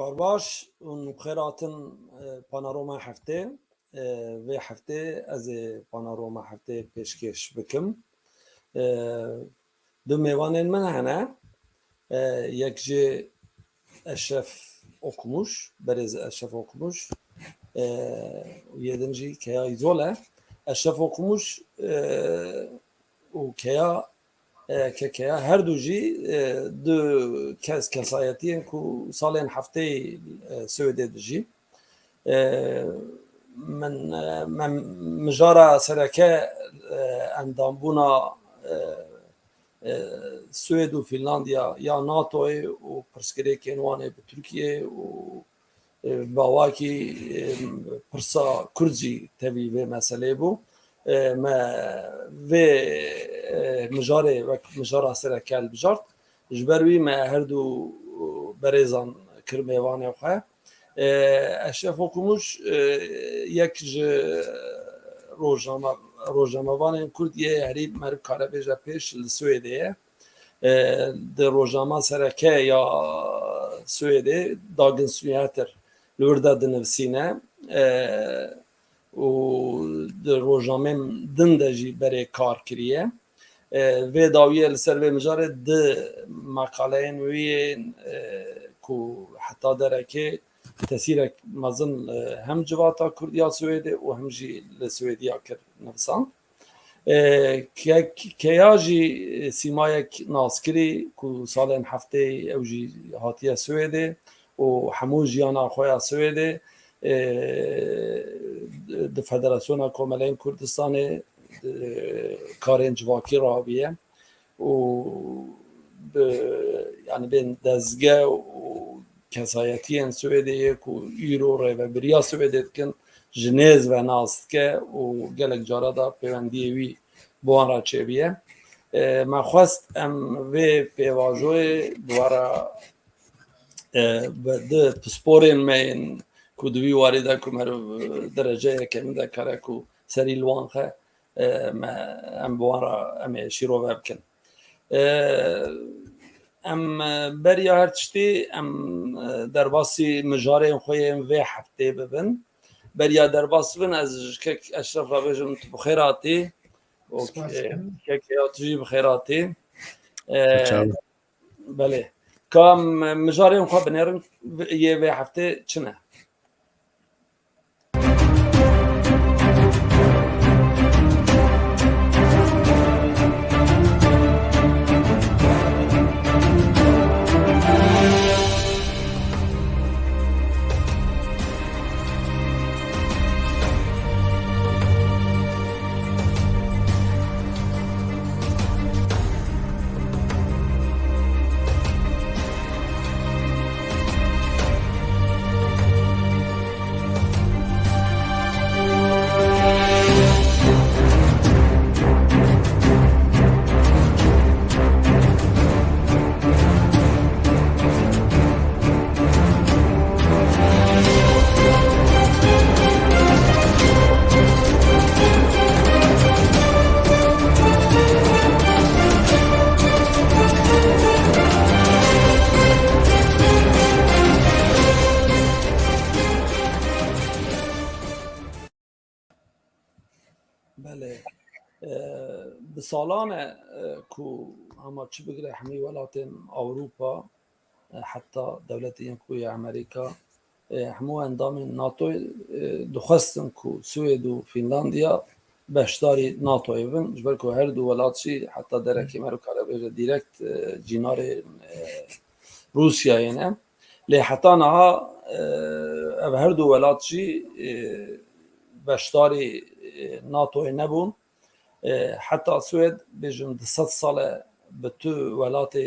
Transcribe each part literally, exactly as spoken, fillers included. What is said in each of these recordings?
Karbaş û bi xêr hatin, e, Panorama Heftê. E, vê heftê ez ê Panorama Heftê pêşkêş bikim. E, du mêvanên min hene. E, yek jî Eşref Okumuş, berêz Eşref Okumuş, e, û yê din jî Keya Îzol e. Eşref Okumuş, e, û Keya, e, Kekeya her du jî, e, du kes, kesayetiyên ku salên hefteyî, e, Swêdê dijî. E, min, e, me mijara sereke, e, endambûna, e, e, Swêd û Fînlandiya ya NATOyê û pirsgirêkên wan ê bi Tirkiyeyê û, e, bi awakî, e, pirsa Kurd jî tevî vê meseleyê bû. E, me vê, e, mijarê wek mijara sereke hilbijart. Ji ber wî me her du berêzan kir mêvanê xwe. E, Eşref Okumuş, e, yek ji rojname-, rojnamevanên Kurd yê herî meriv kare bêje pêş li Swêdê ye. E, di rojnama sereke ya Swêdê, Dagens Nyheter, li wir de dinivîsîne. E, û di rojnameyên din de jî berê kar kiriye. E, vê dawiyê li ser vê mijarê di meqaleyên wî yên, e, ku heta derekê tesîrek mezin, e, hem civata Kurd ya Swêdê û hem jî li Swêdiya kir, nivisand. E, Ke-, Keya jî sîmayek naskirî ku salên hefteyî ew jî hatiye Swêdê û hemû jiyana xwe ya Swêdê, e, di Federasyona Komeleyên Kurdistanê, e, karên civakî rabiye û bi, yani bên dezge û kesayetiyên Swêdê yê ku îro rêvebiriya Swêdê dikin, ji nêz ve nas dike û gelek cara da pêwendiyê wî bi wan re çêbûye. E, me xwest em vê pêvajoyê bi we re, e, bi di pisporên me yên ku di vî warî de ku meriv derece yekemîn de kare ku serî li wan xe, e, me, em bi wan re em ê şîrove bikin. E, em, e, beriya her tiştî em, e, derbasî mijarên xwe yên vê heftê bibin. Beriya derbas bibin, ez ji kek Eşref re bêjim, tu bi xêr hatî. Û, Spas e, dikim. Kek ya tu jî bi xêr hatî. E, Çawa. Belê. Ka em mijarên xwe binêrin, yê vê heftê çi ne? Belê. E, bi salan e, e, ku hema çi bigire hemî welatên Ewropa, e, heta dewletên ku ya Amerîka, e, hemû endamên NATOyê, e, dixwestin ku Swêd û Fînlandiya beşdarî NATOyê bin, ji ber ku her du welat jî heta derekê meriv kare bêje direkt, e, cînarê, e, Rûsyayê ne. Lê heta niha, e, ev her du welat jî, e, beşdarî, e, NATOyê nebûn. E, heta Swêd, bêjim, du sed sal e bi tu welatê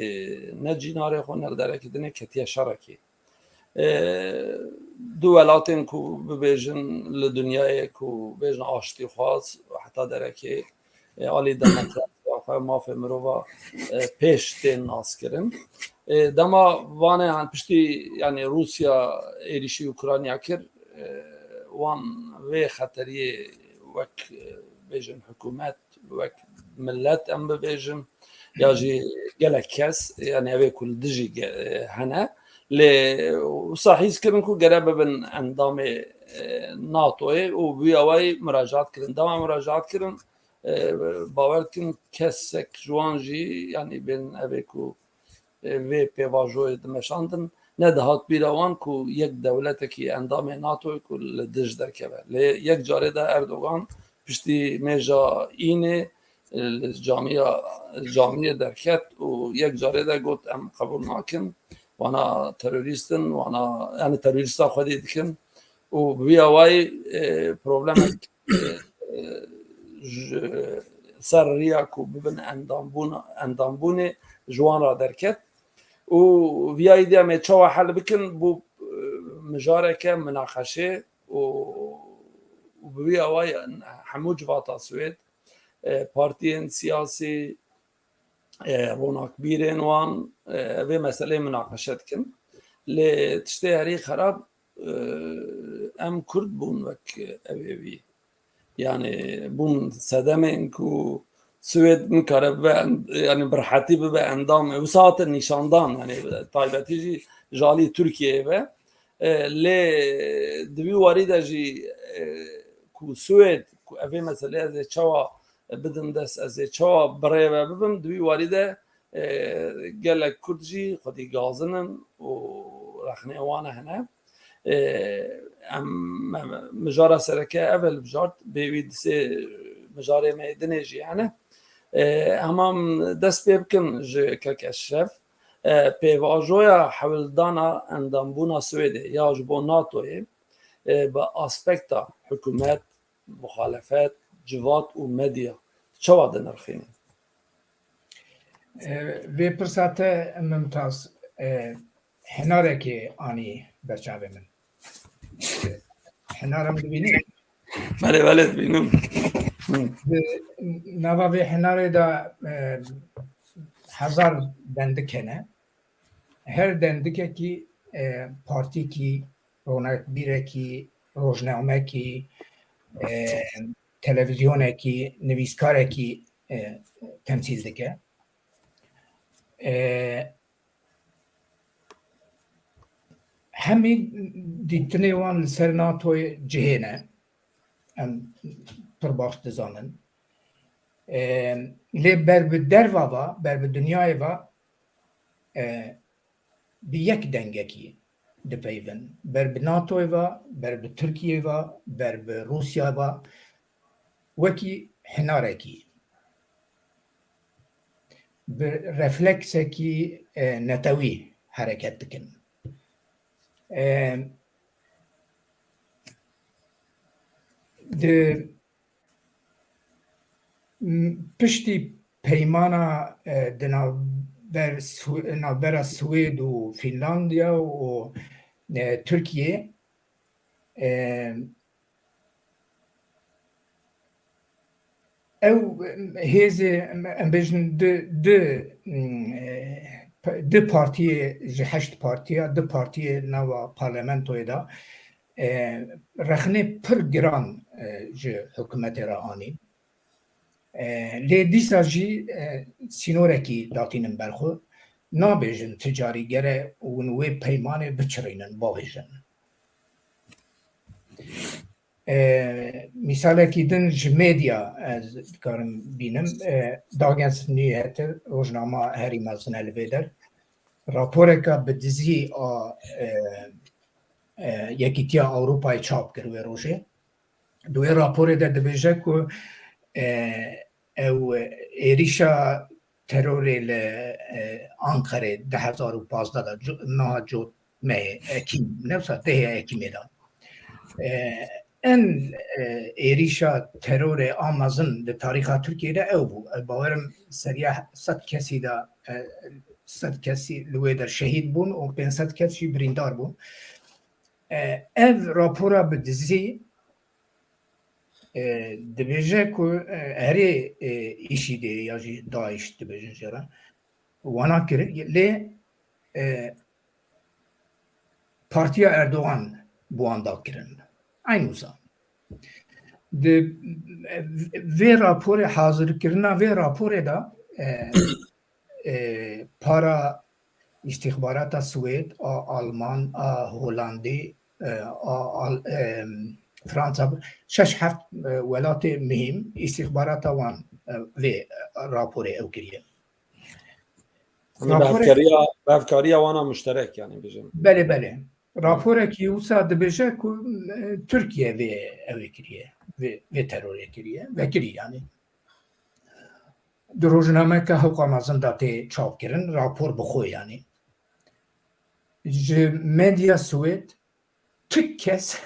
ne cînarê xwe, ne li derekê dinê ketiye şerekê. E, du welatên ku bibêjin li dinyayê ku bêjin aştîxwaz, heta derekê, e, alî demokrasiya xwe, mafê mirova, e, pêş tên naskirin. E, dema vane, yani piştî, yani Rûsya êrîşî Ukrayna kir, e, wan vê xeteriyê wek, e, bêjin hikûmet, wek millet em bibêjin, ya jî gelek kes, yani ev ê ku li dijî ge-, hene, Lê wisa hîs kirin ku gere bibin endamê, e, NATOyê û bi wî awayî muracaat kirin. Dema muracaat kirin, e, bawer dikin kesek ji wan jî, yanî bên evê ku, e, vê pêvajoyê dimeşandin, nedihat bîra wan ku yek dewletekî endamê NATOyê ku li dij derkeve. Lê yek carê de Erdogan piştî mêja Înê, e, li camiya, camiyê derket û yek carê de got, "Em qebûl nakin, wana terorîst in, wana, yanî terorîsta xwedî dikin." Û bi vî awayî, e, problemek, e, e, ji ser riya ku bibin endambûna-, endambûnê ji wan re derket. Û viya îdî em ê çawa hel bikin bû, e, mijareke minaqeşê û, û bi vî awayî hemû civata Swêd, e, partiyên siyasî, e, ronakbîrên wan, e, vê meseleyê minaqeşe dikin. Lê tiştê herî xerab, e, em Kurd bûn wek evê wî. Yanî bûn sedemên ku Swêd nikare bibe en-, yanî bi rehetî bibe endamê. Wisa hatin nîşandan, yanî taybetî jî ji alî Tirkiyeyê ve. E, lê di vî warî de jî, e, ku Swêd, ku evê meselê ez ê çawa bidim dest, ez ê çawa birêve bibim, di vî warî de, e, gelek Kurd jî xwedî gazin in û rexnê wan hene. E, em, em, mijara sereke ev e li bijart, bê wî di sê mijarê me yê dinê jî hene. E, hema em dest pê bikin ji kek Eşref. E, pêvajoya hewldana endambûna Swêdê ya ji bo NATOyê, e, bi aspekta hikûmet, muxalefet, civat û medya çawa dinirxînin? E, vê pirsa te Mimtaz, e, henarekê anî ber çavê min. Henar em dibînin? Belê, belê, dibînim. Di nava vê henarê de, e, hezar dendik hene. Her dendikekî, e, partîkî, ronakbîrekî, rojnamekî, e, televîzyonekî, nivîskarekî, e, temsîl dike. E, hemî dîtinê wan li ser NATOyê cihê ne. Em pir baş dizanin. E, lê ber bi derva va, ber bi dinyayê va, e, bi yek dengekî dipeyvin. Ber bi NATOyê va, ber bi Tirkiyeyê va, ber bi Rûsyayê va, wekî hinarekî, bi refleksekî, e, netewî hereket dikin. E, di, m-, piştî peymana, e, di navber Sw-, navbera Swêd û Fînlandiya û, e, Tirkiyê, e, ew hêzê, em bêjin, du, du, e, du partiyê ji heşt partiya, du partiyê nava parlamentoyê de, e, rexnê pir giran, e, ji hikûmetê re anîn. E, lê dîsa jî, e, sînorekî datînin ber xwe. Nabêjin ti carî gere hûn wê peymanê biçirînin, bavêjin. E, mîsalekî din ji medya ez dikarim bînim. E, Dagens Nyheter, rojnama herî mezin e li vê der. Raporeka bi dizî a, e, e, Yekîtiya Ewropayê çap kir wê rojê. Di wê raporê de dibêje ku, e, ew êrîşa terorê li, e, Anqerê du hezar û pazdeh de, co-, niha cot me yê Ekîm, ne wisa dehê Ekîmê de. E, en, e, êrîşa terorê a mezin di tarîxa Tirkiyê de ew bû. Ez bawerim seriya sed kesî de, e, sed kesî li wê der şehîd bûn û pênc sed kes jî birîndar bûn. E, ev rapora bi dizî, e, dibêje ku, e, herê, e, IŞÎD'ê ya jî DAIŞ dibêjin jê re, wana kirin, lê, e, Partiya Erdogan bi wan da kirin. Eyn wisa. Di, e, vê raporê, hazirkirina vê raporê de, e, e, para îstîxbarata Swêd, a Alman, a Holandî, e, a Al-, e, Fransa, şeş heft, e, welatê muhîm îstîxbarata wan, e, vê raporê ew kiriye. Yanî bi Raporê hevkariya, bi hevkariya wana muşterek, yanî bijim. Belê, belê. Raporekî wisa dibêje ku, e, Tirkiye vê ew ê kiriye, vê, vê terorê kiriye, vekirî yanî. Di rojnameyeke hewqa mezin de tê çapkirin, rapor bi xwe yanî. Ji medya Swêd tu kes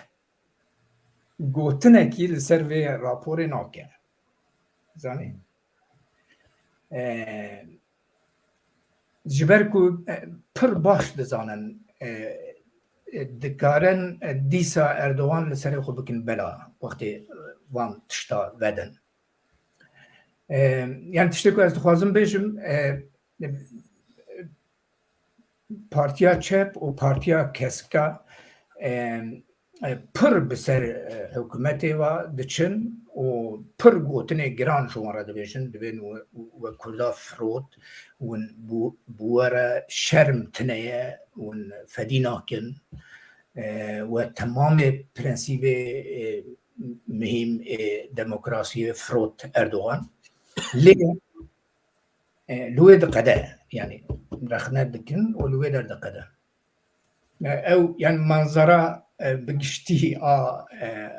gotinekî li ser vê raporê nake. Zanî? E, ji ber ku, e, pir baş dizanin, e, e, dikarin, e, dîsa Erdogan li serê xwe bikin bela wextê, e, van tişta vedin. E, yani tiştê ku ez dixwazim bêjim, e, e, Partiya Çep û Partiya Kesika, e, e, pir bi ser, e, hikûmetê ve diçin û pir gotinê giran ji wan re dibêjin, dibên we, we Kurda firot, hûn bû-, bi we re şerm tine ye, hûn fedî nakin, e, we temamê prensîbê, e, muhîm ê demokrasiyê firot Erdogan. Lê, e, li wê diqede, yanî rexne dikin û li wê der diqede. E, ew, yani manzara, e, bi giştî a, e,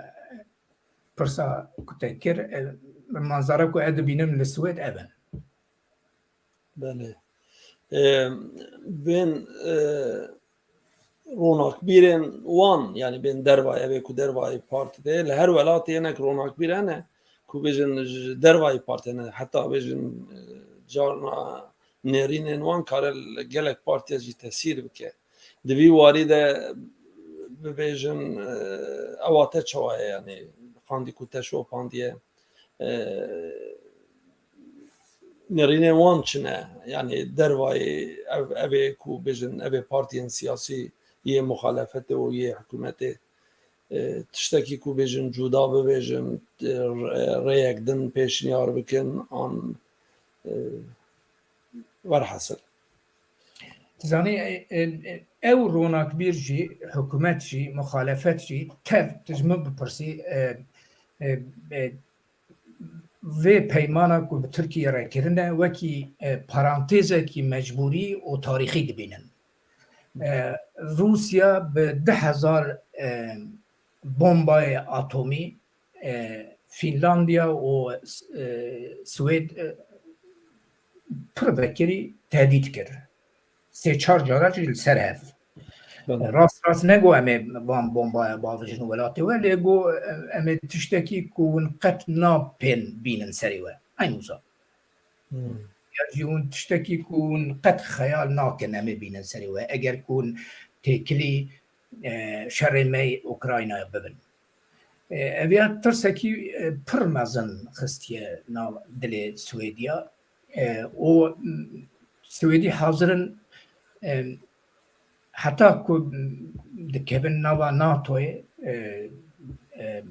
pirsa ku te kir, e, manzara ku ez dibînim li Swêd ev in. Belê. E, bên, e, ronakbîrên wan, yani bên dervayê, ev ê ku dervayê partî de, li her welatê hinek ronakbîr hene, ku bêjin ji dervayê partî hene, heta bêjin, e, carna nêrînên wan kare li gelek partiya jî tesîr bike. Di vî warî de bibêjin, e, ewa te çawa ye, yanî xandî ku te şopandiye, e, nêrînên wan çi ne? Yanî dervayê ev, ev ê ku bêjin, ev ê partiyên siyasî yê muxalefetê û yê hikûmetê, e, tiştekî ku bêjin cuda bibêjin, e, rê-, rêyek din pêşniyar bikin, an, e, werhasil. Dizanî, e, e, e, ew ronakbîr jî, hikûmet jî, muxalefet jî tev, tu ji min bipirsî, e, e, e, vê peymana ku bi Tirkiye re kirine wekî, e, parantezekî mecbûrî û tarîxî dibînin. E, Rûsya bi du hezar, e, bombayê atomî, e, Fînlandiya û, e, Swêd, e, pir vekirî tehdît kir. Sê çar cara jî li ser hev. Belê. Rast rast negot em ê van bombaya bavêjin welatê we, lê got, e, em ê tiştekî ku hûn qet napên bînin serê we. Eyn wisa. Hmm. Ya jî hûn tiştekî ku hûn qet xeyal nakin em ê bînin serê we. Eger ku hûn têkilî, e, şerê me yê Ukraynaya bibin. E, eviya tirsekî, e, pir mezin xistiye nav dilê Swêdiya. E, û, m, Swêdî hazir in, e, heta ku, m, dikevin nava NATOyê, e, e,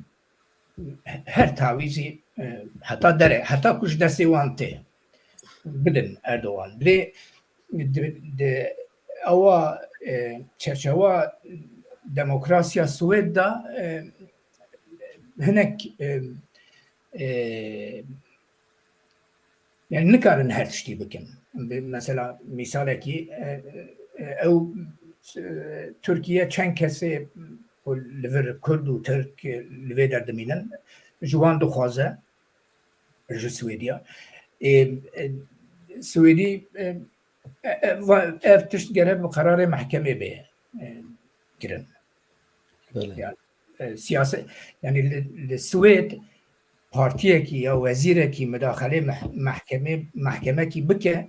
her tawîzî, e, heta derê, heta ku ji destê wan tê, bidin Erdogan. Lê di, di ewa, e, çerçewa demokrasiya Swêd de, e, hinek, e, e, yani nikarin her tiştî bikin. Bi, mesela mîsalekî, e, e, ew, e, Tirkiye çend kesê ku li vir Kurd û Tirk li vê der dimînin, ji wan dixwaze, ji Swêdiya. E, e, Swêdî, e, e, e, va-, ev tişt gere bi qerarê mehkemê bê, e, kirin. Belê. Yani, e, siyaset, yani li, li Swêd partiyekî ya wezîrekî mudaxelê meh-, mehkemê, mehkemekî bike,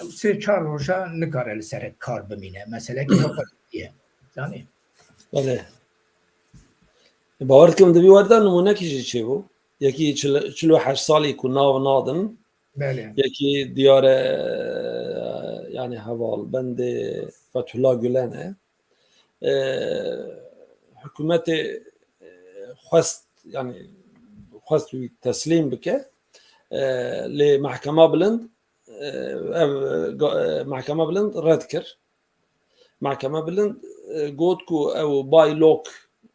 ew sê çar roja nikare li ser kar bimîne. Meselekî ya qanûnî ye. Zanî? Belê. Bawer dikim di vî warî de nimûnekî jî çêbû. Yekî çil, çil û heşt salî ku nav nadin. Belê. Yekî diyar e, yani hevalbendê Fethullah Gülen e. E, hikûmetê, e, xwest, yani xwest wî teslîm bike. E, lê Mehkema Bilind, e, ev, ga-, e, Mehkema Bilind red kir. Mehkeme Bilind, e, got ku ew by-law,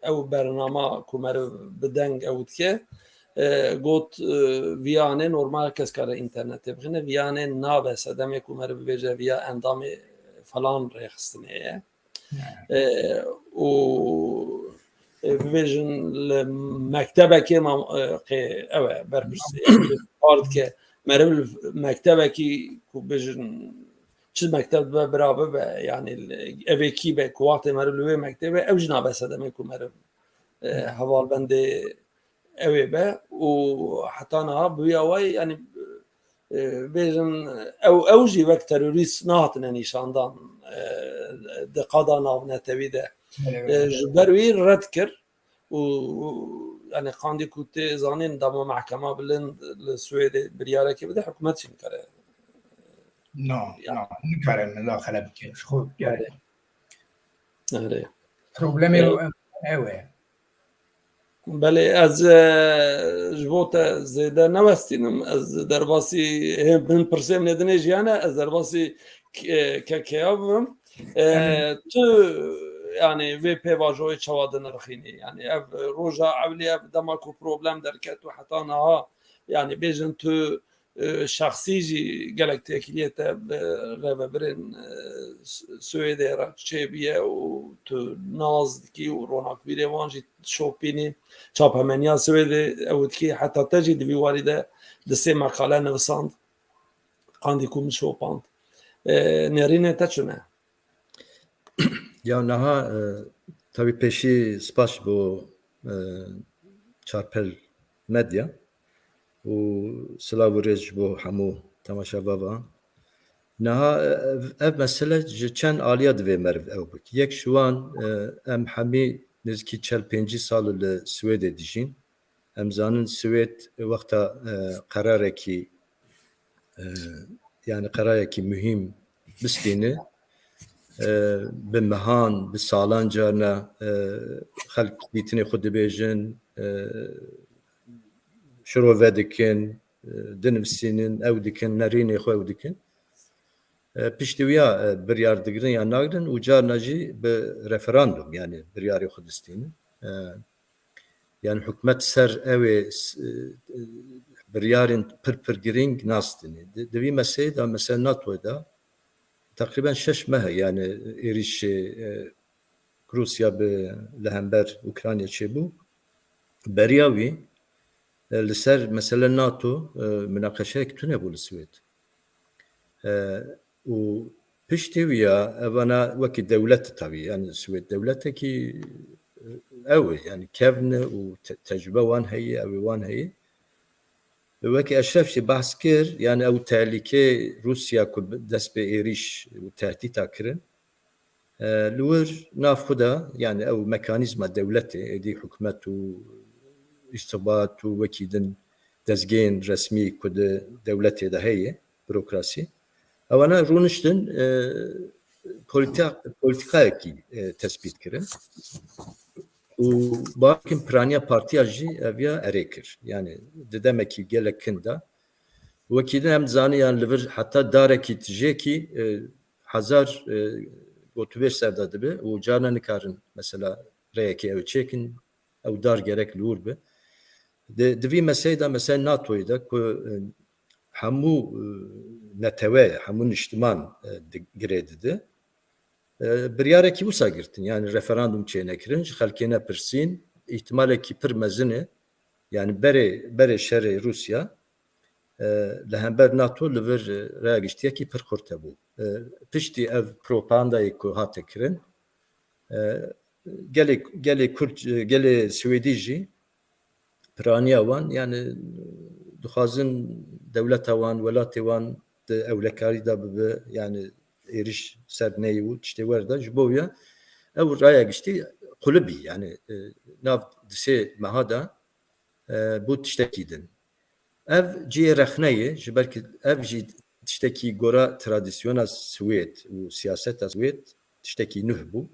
ew bernama ku meriv bi deng ew dike, e, got, e, viyanê normal kes kare înternetê bixine, viyanê nabe sedemê ku meriv bibêje viya endamê falan rêxistinê ye. E, û, e, bibêjin li mektebekê ma, e, qê ew e, berpirsê kar dike. Meriv li mektebekî ku bêjin çi mekteb dibe bira bibe, yani evê kî be ku wextê meriv li wê mektebê, ew jî nabe sedemê ku meriv, e, hevalbendê ew ê be û heta niha bi wî awayî, yani, e, bêjin ew, ew jî wek terorîst nehatine nîşandan, e, di qada navnetewî de. E, ji ber wî red kir û, û, yani, qandî ku tê zanîn, dema mehkema bilind li Swêdê biryarekê bide, hikûmet jî nikare. No, no, nikare mudaxele bike. Ji xwe Erê. Problemê ew e. Belê, ez, e, ji bo te zêde newestînim, ez derbasî hê-, hin pirsê min ê dinê jiyane, ez derbasî k-, e, K K A bibim. E, tu, yani, vê pêvajoyê çawa dinirxînî? Yani, ev roja ewlî, ev dema ku problem derket û heta niha, yani, bêjin tu, e, şexsî jî gelek têkiliyê te bi rêvebirên, e, Su-, Swêdê re çêbûye û tu nas dikî û ronakbîrê wan jî dişopînî. Çapemeniya Swêdê ew dikî, heta te jî di vî warî de di sê meqale nivisand. Qandî ku min şopand. E, nêrînê te çi ne? Ya niha, e, tabî pêşî spas bo, e, Çarpel Medya û silav û rêz ji bo hemû temaşevavan. Niha, e, ev, ev mesele ji çend aliya divê meriv ew bik. Yek ji wan, e, em hemî nêzîkî çel pêncî sal li Swêdê dijîn. Em zanin Swêd wexta, e, qerarekî, e, yani qerarekî muhîm bistîne, e, bi mehan, bi salan carna, e, xelk dîtinê xwe dibêjin, e, şirove dikin, e, dinivîsînin, ew dikin, nerînê xwe ew dikin. E, piştî wiya, e, biryar digirin ya nagirin û carna jî bi referandum, yani biryarê xwe distînin. E, Yani hikûmet ser ew ê s-, e, biryarên pir pir girîng nastinê. Di, di vî meselê de, mesela NATOyê de teqrîben şeş meh e, yani êrîşê, e, Rûsya bi li hember Ukrayna çêbû. Beriya wî, e, li ser mesele NATO, e, minaqeşeyek tune bû li Swêd. E, û piştî wî ya, evana wekî dewlet tavî, yani Swêd dewletekî, e, ew e, yani kevn e û te-, tecrube wan heye, ew ê wan heye. Wekî Eşref jî behs kir, yani ew tehlîkê Rûsya ku bi-, dest bi êrîş û tehdîta kirin, e, li wir nav xwe de, yani ew mekanîzma dewletê, êdî hikûmet û îstixbarat û wekî din dezgehên resmî ku di dewletê de heye, burokrasî, ewana rûniştin, e, polîta-, polîtîkayekî, e, tespît kirin. Û bakin piraniya partiya jî eviya erê kir. Yani di demekî gelek kin de. Wekî din em dizanin, yani li vir heta darekî tijêkî, e, hezar, e, gotûbêj ser de dibe û carna nikarin mesela rêyekê ew çêkin, ew dar gerek li wir be. Di, di vî meselê de, mesela NATOyê de ku, e, hemû, e, netewe, hemû niştiman, e, di, girê dide. E, biryarekî wisa girtin, yani referandum çênekirin, ji xelkê nepirsîn, îhtimalekî pir mezin e. Yani berê, berê şerê Rûsya, e, li hember NATO li vir, e, raya giştiyekî pir xurt hebû. E, piştî ev propagandayê ku hate kirin, e, gelê, gelê Kurd, e, gelê Swêdî jî piraniya wan, yani dixwazin dewleta wan, welatê wan di ewlekarî de bibe, yani êrîş ser neyê û tiştê wer de. Ji bo ya ew raya giştî qulibî, yani, e, nav di sê meha de, e, bû tiştekî din. Ev cihê rexne ye, ji ber ku ev jî tiştekî gora tradisyona Swêd û siyaseta Swêd tiştekî nuh bû.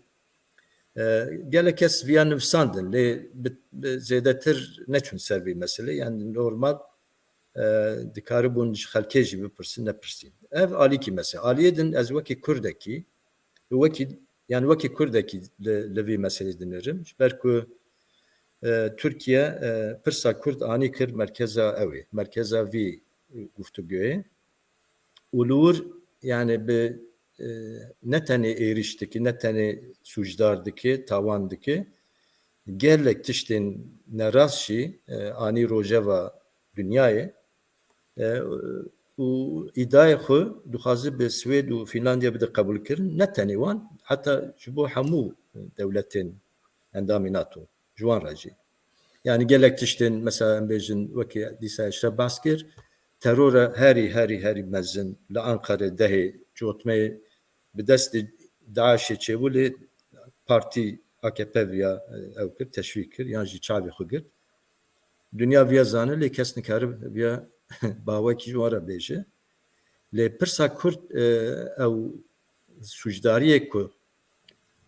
E, gelek kes viya nivisandin, lê bi, bi zêdetir neçûn ser vê meselê. Yani normal, e, dikaribûn ji xelkê jî bipirsin, nepirsîn. Ev alîkî mesele. Aliyê din ez wekî Kurdekî, wekî Yani wekî Kurdekî li, li vî meselê dinêrim. Ji ber ku, e, Tirkiye, e, pirsa Kurd anî kir merkeza ew ê, merkeza vî guftuguyê. Û li wir, yani bi, e, ne tenê êrîş dike, ne tenê sûcdar dike, tawan dike, gelek tiştên nerast jî, e, anî rojeva dinyayê. E, û îdayê xwe dixwaze bi Swêd û Fînlandiya bide qebûlkirin, ne tenê wan, heta ji bo hemû dewletên endamê NATO, ji wan re jî. Yani gelek tiştên, mesela em bêjin, wekî dîsa Eşref behs kir, terora herî, herî, herî mezin li Anqere dehê cotmeyê bi destê DAIŞê çêbû, lê partî A K P viya, e, ew kir, teşvîk kir, yan jî çavê xwe girt. Dinya viya zane, lê kes nikare viya bawekî ji wan re bêje. Lê pirsa Kurd, e, ew sûcdariyê ku,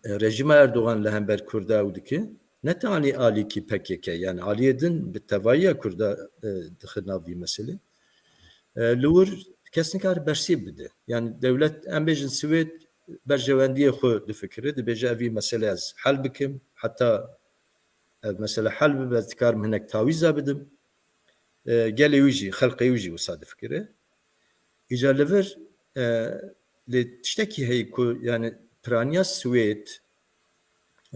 e, rejîma Erdogan li hember Kurda ew dike, ne tenê alîkî P K K, yani aliyê din bi tevahiya Kurda, e, dixe nav vî meselê. E, li wir kes nikare bersîv bide. Yani dewlet, em bêjin Swêd berjewendiyê xwe difikire, dibêje ev vî mesele ez hel bikim, heta ev mesele hel bibe, ez dikarim hinek tawîza bidim. E, gelê wî jî, xelqê wî jî wisa difikire. Îca li vir, e, lê tiştekî heye ku, yani piraniya Swêd,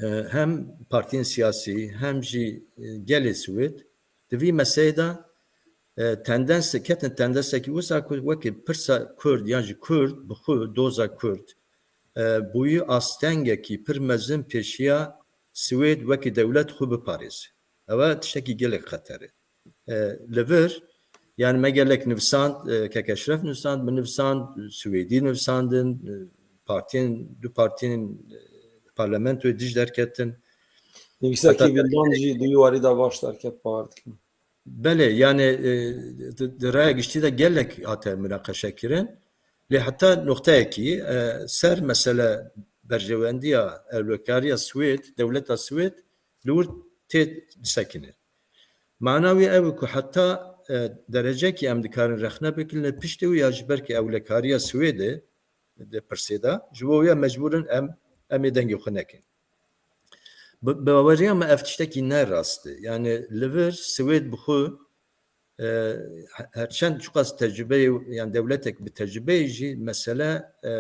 e, hem partiyên siyasî, hem jî, e, gelê Swêd di vî meselê de, e, tendens, ketin tendensekî wisa ku wekî pirsa Kurd yan jî Kurd bi xwe, doza Kurd, e, bûyî astengekî pir mezin pêşiya Swêd wekî dewlet xwe biparêze. Ew e tiştekî gelek xeter e. E, li vir, yani me gelek nivisand, e, kek Eşref nivisand, min nivisand, Swêdî nivisandin, e, partiyên, du partiyên, e, parlamentoyê dij derketin. Nivîsakî Heta Vildan jî di wî warî de baş derket, bawer dikim. Belê, yani, e, di, di raya giştî de gelek hate minaqeşe kirin. Lê heta noqteyekî, e, ser mesele berjewendiya ewlekariya Swêd, dewleta Swêd li wir tê disekine. Mana wî ew e ku heta, e, derecekî em dikarin rexne bikin, lê piştê wî ya ji ber ku ewlekariya Swêdê di pirsê de, ji bo wî ya mecbûr in em, em ê dengê xwe nekin. Bi, bi baweriya me ev tiştekî ne rast e. Yani li vir Swêd bi xwe, e, he-, her çend çiqas tecrubeyê, yani dewletek bi tecrubeyê jî mesele, e,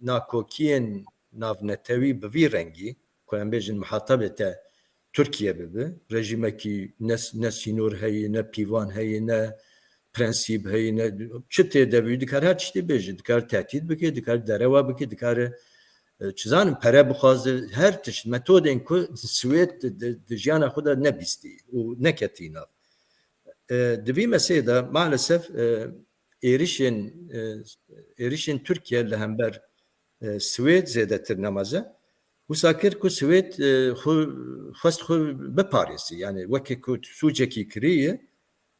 nakokiyên navnetewî bi vî rengî, ku em bêjin mihatabê te Tirkiye bibe, rejîmekî ne, ne sînor heye, ne pîvan heye, ne prensîp heye, ne çi tê de bî, dikare her tiştî bêje, dikare tehdît bike, dikare derewa bike, dikare, e, çi zanim, pere bixwaze, her tişt, metodên ku Swêd di, di, di jiyana xwe de nebîstî û neketî nav. E, di vî meselê de maalesef, e, êrişên, e, êrişên Tirkiye li hember, e, Swêd zêdetir nemaze. Wisa kir ku Swêd, e, xwe, xwest xwe biparêzî. Yani weke ku sûcekî kiriye,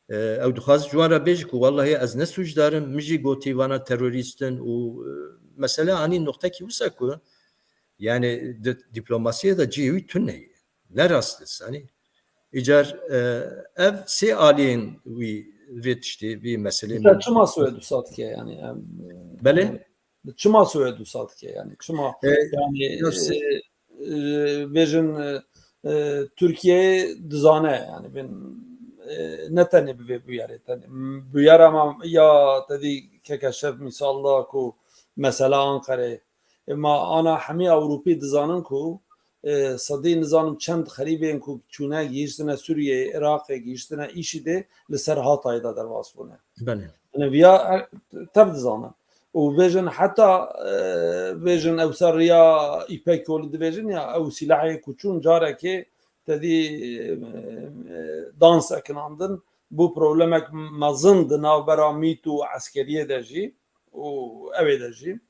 e, ew dixwaze ji wan re bêje ku wellahî ez ne sûcdar im, min jî gotî vana terorîst in û, e, mesele anî noqtekî wisa ku yani di dîplomasiyê de cihê wî tune ye. Ne rast e, sanî. Îcar, e, ev sê aliyên wî vê tiştê, vî meselê Mesela min çima Swêd wisa dike yani? Em, Belê? Çima Swêd wisa dike yani? Çima E, yani, ya se- e, e, bêjin, e, e, Tirkiye dizane yani bin, e, ne tenê bi vê bûyerê tenê. Bûyer ama ya te dî keke şev mîsal da ku mesela Anqerê. E, ma ana hemî Ewropî dizanin ku, e, sedî nizanim çend xerîbên ku çûne gihîştine Sûriyeyê, Iraqê, gihîştine îşî dê li ser Hatayê de derbas bûne. Belê. Yani viya, e, tev dizanin. Û bêjin heta, e, bêjin ew ser riya İpek Yolu dibêjin ya ew silahê ku çûn carekê te dî, e, e, dan sekinandin. Bû problemek mezin di navbera mît û eskeriyê de jî û ew ê de jî.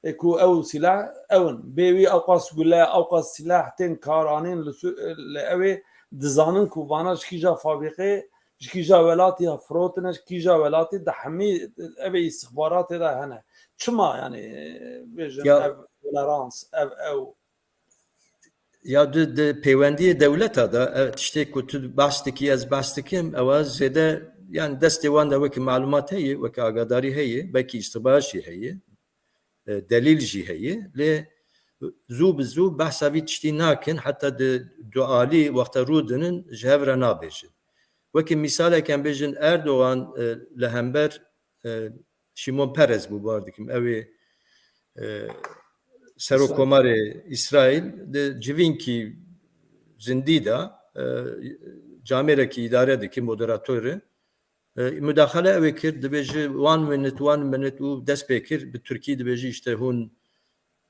E, ku ew silah ew in. Bê wî ewqas gule, ewqas silah tên karanîn li Sü-, li ew ê dizanin ku vana ji kîja fabrîqê, ji kîja welatî ya firotine, ji kîja welatî di hemî ev ê îstixbaratê de hene. Çima yani, e, bêjin Ya ev tolerans, ev ew Ya di, di pêwendiyê dewleta de, e, tiştê ku tu behs dikî, ez behs dikim, ewa zêde, yani destê wan de wekî malumat heye, wekî agadarî heye, belkî îstixbarat jî heye, e, delîl jî heye, lê zû bi zû behsa vî tiştî nakin, heta di dualî wexta rû dinin ji hev re nabêjin. Wekî mîsalek em bêjin Erdogan, e, li hember, e, Şimon Perez bû, bar dikim. Ew ê, e, Serokkomarê Îsraîl di civînkî zindî de, e, camêrekî îdare dike, moderator e. E, mudaxele ew ê kir, dibêje one minute, one minute û dest pê kir, bi tirkî dibêje, işte, hûn,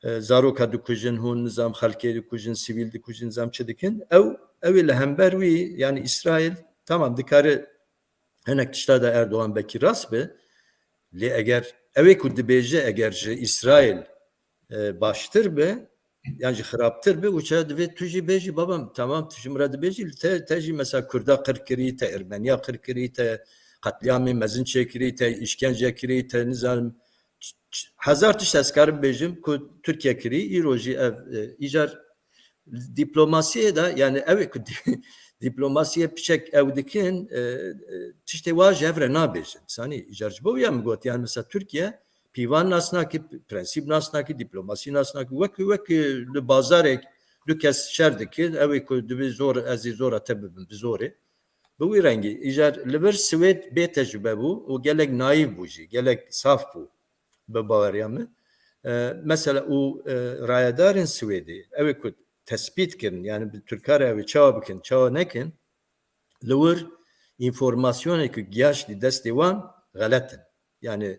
e, zaroka dikujin, hûn nizam xelkê dikujin, sivîl dikujin, nizam çi dikin. Ew, ew ê li hember wî, yani Îsraîl, tamam, dikare hinek tişta de Erdogan belkî rast be, lê eger ew ê ku dibêje, eger ji Îsraîl, e, baştir be, yan jî xirabtir be, û çawa divê tu jî bêjî, babam, tamam, tu ji min re dibêjî, te, te jî mesela Kurda qir kirî, te Ermeniya qir kirî, te qetlîamê mezin çêkirî, te îşkence kirî, te nizanim ç-, ç-, hezar tişt ez karim bêjim ku Tirkiye kirî, îro jî ev, e, îcar diplomasiyê de, yani ew ê ku di-, diplomasiyê piçek ew dikin, e, e, tiştê wa ji hev re nabêjin. Sanî îcar ji bo ya min got, yani mesela Tirkiye pîvan nas nake, prensîp nas nake, dîplomasî nas nake. Wek, wek li bazarek du kes şer dikin, ew ê ku dibê zor, ez ê zora te bibim, bi zorê. Bi wî rengî, îcar li vir Swêd bê tecrube bû û gelek naîv bû jî, gelek saf bû bi baweriya min. E, mesela û, e, rayedarên Swêdê, ew ê ku tespît kirin, yani bi Tirka re ew ê çawa bikin, çawa nekin, li wir înformasyonê ku giyaştî destê wan xelet in. Yani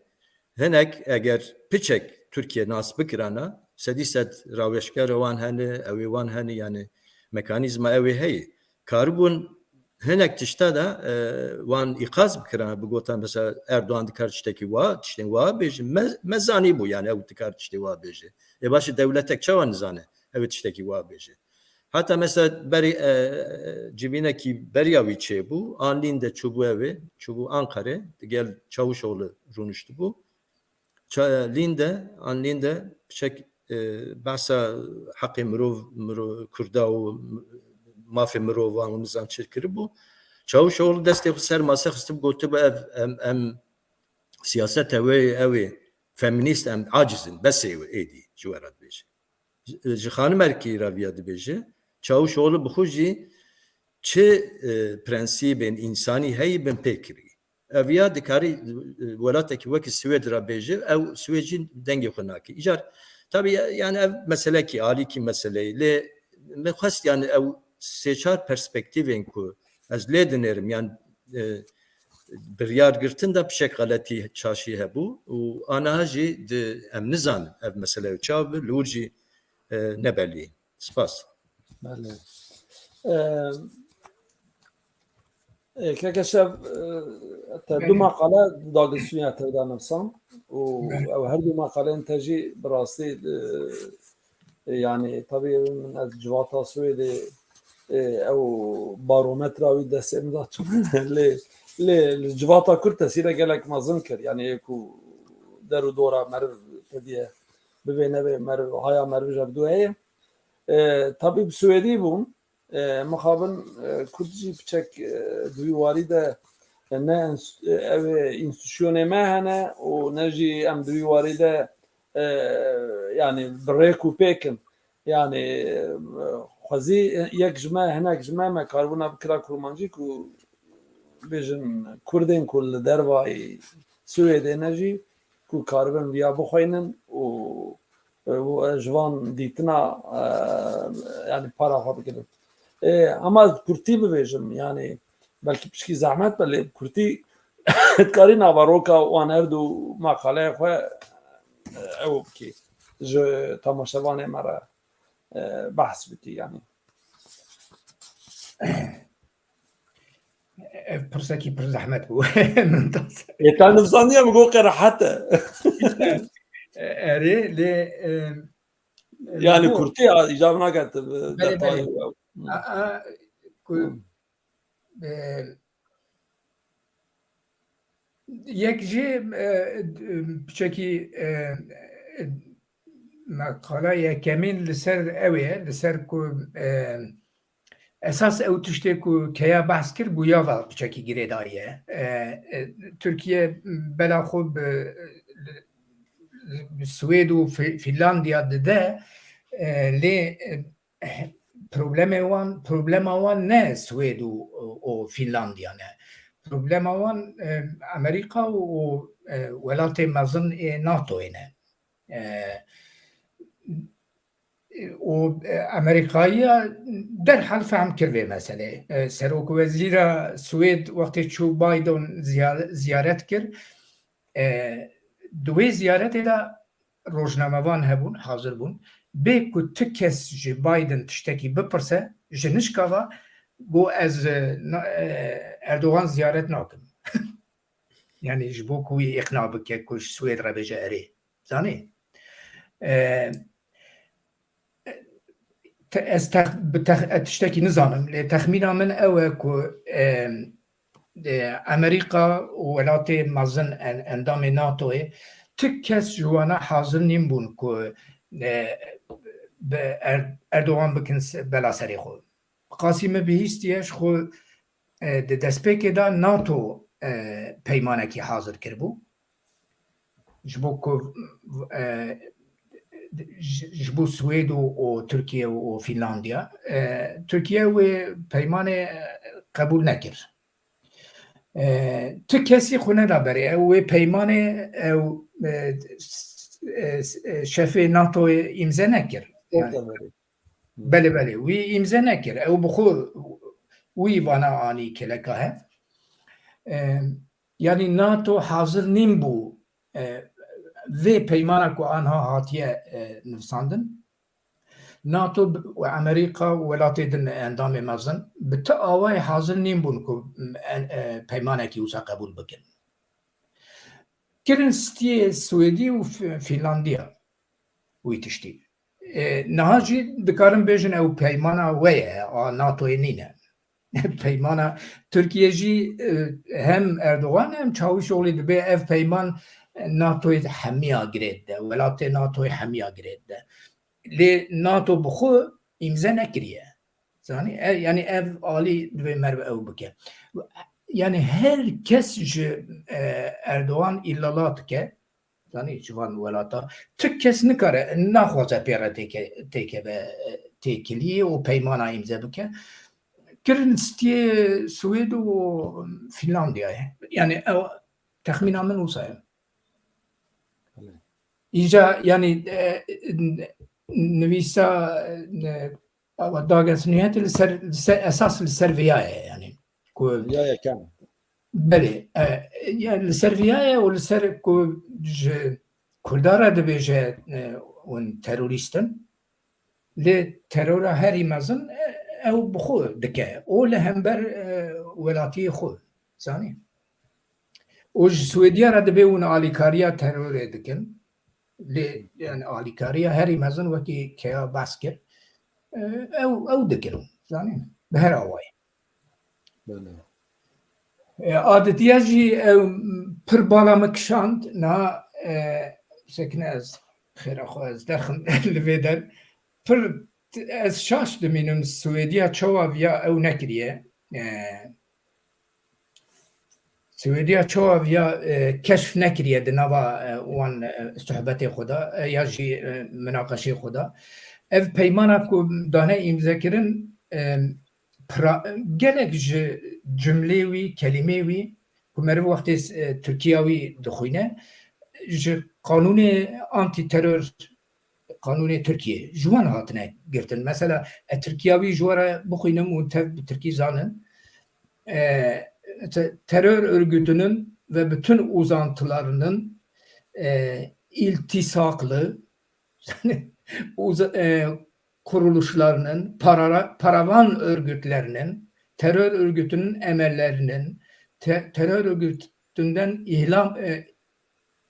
hinek eger piçek Tirkiye nas bikirana, sedî sed raweşkera wan hene, ew ê wan hene, yani mekanîzma ew ê heye. Karibûn hinek tişta de, e, wan îqaz bikirana, bigotan mesela Erdogan dikar tiştekî wa, tiştên wa bêje, me, me zanîbû yani ew dikar tiştê wa bêje. Ê baş e, dewletek çawa nizane ew ê tiştekî wa bêje? Heta mesela berî, e, civînekî beriya wî çêbû, Anlîn de çûbû ew ê, çûbû Anqerê, digel Çavuşoğlu rûniştibû. Ça-, Lîn de, Anlîn de piçek, e, behsa heqê mirov, mirov, Kurda û mafê mirovan û nizam çi kiribû. Çavuşoğlu destê xwe ser mase xistibû, gotibû, ev, em, em siyaseta wê, ew ê feminîst, em aciz in, besê êdî ji we re dibêje. Ji, ji xanimerkî re viya dibêje. Çavuşoğlu bi xwe jî çi, e, prensîbên însanî heyî bin pê kirî. Ev ya dikarî, e, welatekî wekî Swêd re bêje, ew Swêd jî dengê xwe nake. Îcar, tabî, yani ev meselekî alîkî meseleyê, lê min xwest yani ew sê çar perspektîvên ku ez lê dinêrim, yan, e, biryar girtin de piçek xeletî çaşî hebû û aniha jî di, em nizanin ev mesele çawa bi, li wir jî, e, ne belî. Spas. Belê. E, e, keke Şev, e, te du Belê. Maqale dagirçîna te de nivîsan û Belê. Ew her du maqalên te jî bi rastî, e, e, yani, tabî min ez civata Swêdê, e, ew barometra wî destê min de çû. Lê, lê li civata Kurd tesîre gelek mezin kir. Yani, yê ku der û dora meriv te diye bibê nebê meriv, haya meriv ji hev du heye. E, tabî bi Swêdî bûm. E, mixabin, e, Kurd jî piçek, e, di wî warî de, e, ne ins-, e, ew ê înstitûsyonê me hene û ne jî em di wî warî de, e, yani bi rêk û pêk in. Yani, e, xwezî, e, yek ji me, hinek ji me, me karibûna bikira kurmancî ku bêjin Kurdên ku li dervayî Swêdê ne jî ku karibin viya bixweynin û, û ji van dîtina, e, yani para xwe bigirin. E, ama kurtî bibêjim, yani belkî piçkî zehmet be, lê kurtî dikarî naveroka wan her du maqaleyê xwe, e, ew bikî, ji temaşevanê me re, e, behs bikî, yani. Ev pirsekî pir zehmet bû. Min tas- Ê, te nivzandiye, min got qe rehet e. Erê, lê, e, Yani bu kurtî ya, îcab nake tu bi Belê, detayî belê. A, a, ku, Hı. e, Yek jî, e, piçekî, e, e, meqala yekemîn li ser ew ê, li ser ku, e, esas ew tiştê ku Keya behs kir, bûya ve piçekî girêdayî ye. E, e, Tirkiye bela xwe bi, bi Swêd û Fi-, Fînlandiya dide, E, lê, e, problemê wan, problema wan ne Swêd û, û Fînlandiya ne. Problema wan, e, Amerîka û, û, e, welatê mezin ê NATOyê ne. E, û, e, Amerîkayiya derhal fehm kir vê meselê. E, Serokwezîra Swêd wextê çû Biden ziya-, ziyaret kir, e, di wê ziyaretê de rojnamevan hebûn, hazir bûn. Bê ku ti kes ji Biden tiştekî bipirse, ji nişka va got, ez, e, na-, e, Erdogan ziyaret nakim. Yanî ji bo ku wî îqna bike ku ji Swêd re bêje erê. Zanî? E, te-, ez tex-, bi tex-, e, tiştekî nizanim, lê texmîna min ew e ku, e, e, Amerîka û welatê mezin en-, endamê NATOyê, ti kes ji wana hazir nîn bûn ku, e, bi Er-, Erdogan bikin se-, bela serê xwe. Qasî min bihîstiye ji xwe, e, di destpêkê de NATO, e, peymanekî hazir kiribû. Ji bo ku, e, ji, ji bo Swêd û, û Tirkiye û, û Fînlandiya. E, Tirkiye wê peymanê, e, qebûl nekir. E, ti kesî xwe neda berê. Ew wê peymanê ew, e, s-, e, s-, e, şefê NATOyê îmze nekir. Belê, belê. Wî îmze nekir. Ew bi xwe wî vana anî keleka hev. E, yanî NATO hazir nîn bû, e, vê peymana ku anha hatiye, e, nivîsandin. NATO bi-, û Amerîka û welatê din endamê mezin bi ti awayê hazir nîn bûn ku, e, e, peymanekî wisa qebûl bikin. Kirin stiyê Swêdî û Fi-, Fînlandiya wî tiştî. E, niha jî dikarin bêjin ew peymana we ye, a NATOyê nîne. Peymana Tirkiye jî, e, hem Erdogan hem Çavuşoglî dibê ev peyman, e, NATOyê hemiya girê dide, welatê NATOyê hemiya girê dide. Lê NATO bi xwe îmze nekiriye. Zanî, e, yanî ev alî divê merv ew bike. Yanî her kes ji, e, Erdogan îllala dike. Zanî ji van welata. Ti kes nikare, naxwaze pê re têke-, têkeve, e, têkiliyê û peymana îmze bike. Kirin stiyê Swêd û Fînlandiyayê. Yanî ew texmîna min wisa ye. Belê. Îca, yanî, e, n-, nivîsa, e, Dagens Nyheter li ser, li ser, esas li ser vêya ye, yanî. Ku ya yekem. Belê, e, ya li ser vêya ye û li ser ku ji Kurda re dibêje, e, hûn terorîst in. Lê terora herî mezin, e, ew bi xwe dike. Û li hember, e, welatiyê xwe, zanî. Û ji Swêdiya re dibê hûn alîkariya terorê dikin. Lê, yani, alîkariya herî mezin wekî keya behs kir, e, ew, ew dikin, zanîn, bi her awayî. Belê. E, adetiya jî ew pir bala min kişand, na, e, sekine ez, xêra xwe ez derxim li vê der. Pir t-, ez şaş dimînim, Swêdiya çawa viya ew nekiriye. E, Swêdiya çawa viya, e, keşf nekiriye di nava, e, wan, e, sohbetê xwe de, e, ya jî, e, minaqeşê xwe de. Ev peymana ku dane îmzekirin, e, pra-, gelek ji cumlê wî, kelîmê wî ku meriv wextê, e, Tirkiya wî dixwîne, ji qanûnê antîteror qanûnê Tirkiyê ji wan hatine girtin. Mesela, e, Tirkiya wî ji we re bixwînim û tev bi Tirkî zanin. E, te-, terör örgütünün ve bütün uzantılarının, e, iltisaklı uza-, e, kuruluşlarının, parara-, paravan örgütlerinin, terör örgütünün emellerinin, te-, terör örgütünden ihlam, e,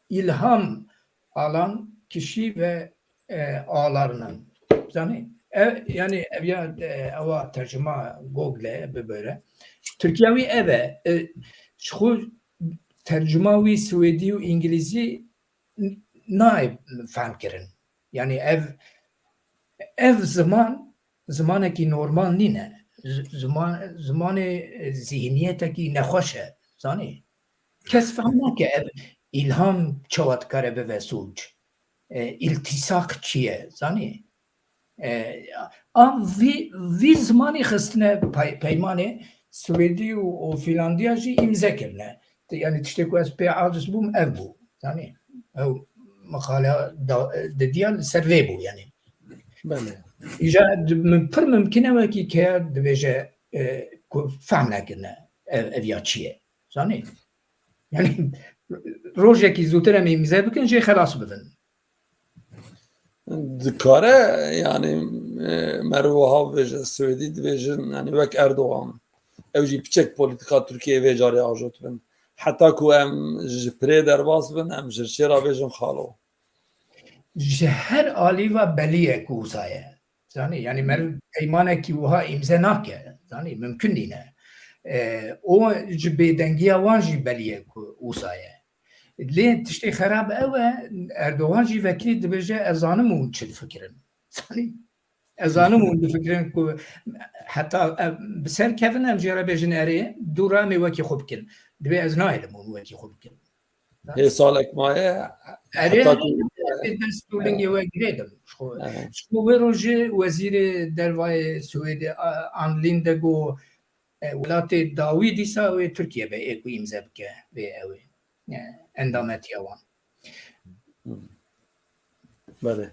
ilham alan kişi ve, e, ağlarının. Zanî, ev, yani ev ya, e, ewa tercuma Google bibere. Tirkiya wî ev e, e, ji xwe tercuma wî Swêdî û Îngilîzî n-, nayê fehm kirin. Yani ev, ev ziman, zimanekî normal nîne. Z-, ziman, zimanê, e, zihniyetekî nexweş e. Zanî? Kes fehm nake ev îlham çawa dikare bibe sûc. E, îltîsak çi ye? Zanî? E, a vî, vî zimanî xistine pey-, peymanê Swêdî û, û Fîlandiya jî îmze kirine. Yanî tiştê ku ez pê aciz bûm ev bû. Zanî ew meqale da, didiya li ser vê bû yanî. Belê. Îja di-, min pir mimkin e wekî ke dibêje, e, ku fehm nekirine ev, ev ya çi ye. Zanî? Yanî rojekî zûtir em îmze bikin jê xelas bibin. Dikare, yanî, e, meriv wiha bibêje, Swêdî dibêjin, yanî wek Erdogan. Ew jî piçek polîtîka Tirkiyeyê vê carê ajot bin. Heta ku em ji pirê derbas bin, em ji çê re bêjin xalo. Ji her alî ve belî ye ku wisa ye. Zanî, yanî meriv peymanekî wiha îmze nake. Zanî, mimkun nîne. E, o ji bêdengiya wan jî belî ye ku wisa ye. Lê tiştê xerab ew e, Erdogan jî vekirî dibêje, ez zanim hûn çi difikirin. Zanî, ez zanim hûn difikirin ku heta em bi ser kevin em jê re bêjin erê, dû re em ê wekî xwe bikin. Dibê ez nahêlim hûn wekî xwe bikin. Hê salek maye, Erê, heta ku dest û lingê we girêdim. Ji xwe, Aha. ji xwe wê rojê wezîrê dervayê Swêdê, a, Ann Linde got, e, welatê dawî dîsa wê Tirkiye be ê ku îmze bike vê ew ê, e, endametiya wan. Belê.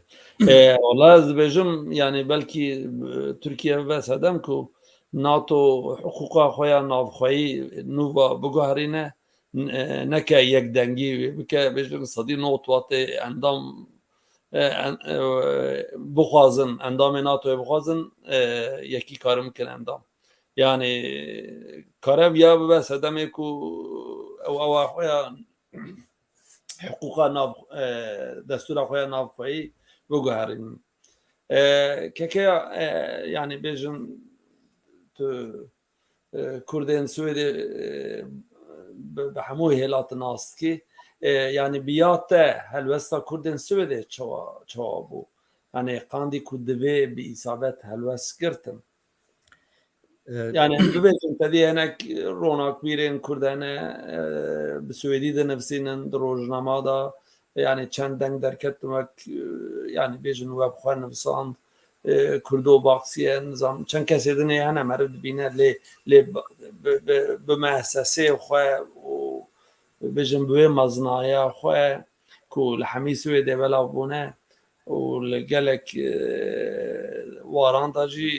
E, wala ez dibêjim, yanî belkî, e, Tirkiye bibe sedem ku NATO hiqûqa xwe ya navxweyî nû ve biguherîne, n-, e, neke yekdengî wê bike, bêjin sedî nod watê endam, e, en-, e, bixwazin, endamê NATOyê bixwazin, e, yekî karin bikin endam. Yanî kare viya bibe sedemê ku ew awa xwe ya hiqûqa nav, e, destûra xwe ya navxweyî biguherînin. E, kekeya, e, yanî bêjin tu, e, Kurdên Swêdê, e, bi, bi hemû hêla tu nas dikî. E, yanî bi ya te helwesta Kurdên Swêdê çawa, çawa bû? Yanî qandî ku divê bi îsabet helwest girtin. E, Yanî em bibêjin te dî hinek ronakbîrên Kurd hene, e, bi Swêdî dinivîsînin, di rojnama de, yanî çend deng derketin wek, e, yanî bêjin we bi xwe nivisand, e, Kurdo Baksiye, nizam, çend kesê din ê hene meriv dibîne, lê, lê bi, bi, bi, bi meeseseyê xwe û bêjin bi wê mezinaya xwe ku li hemî Swêdê belav bûne û li gelek, e, waran de jî,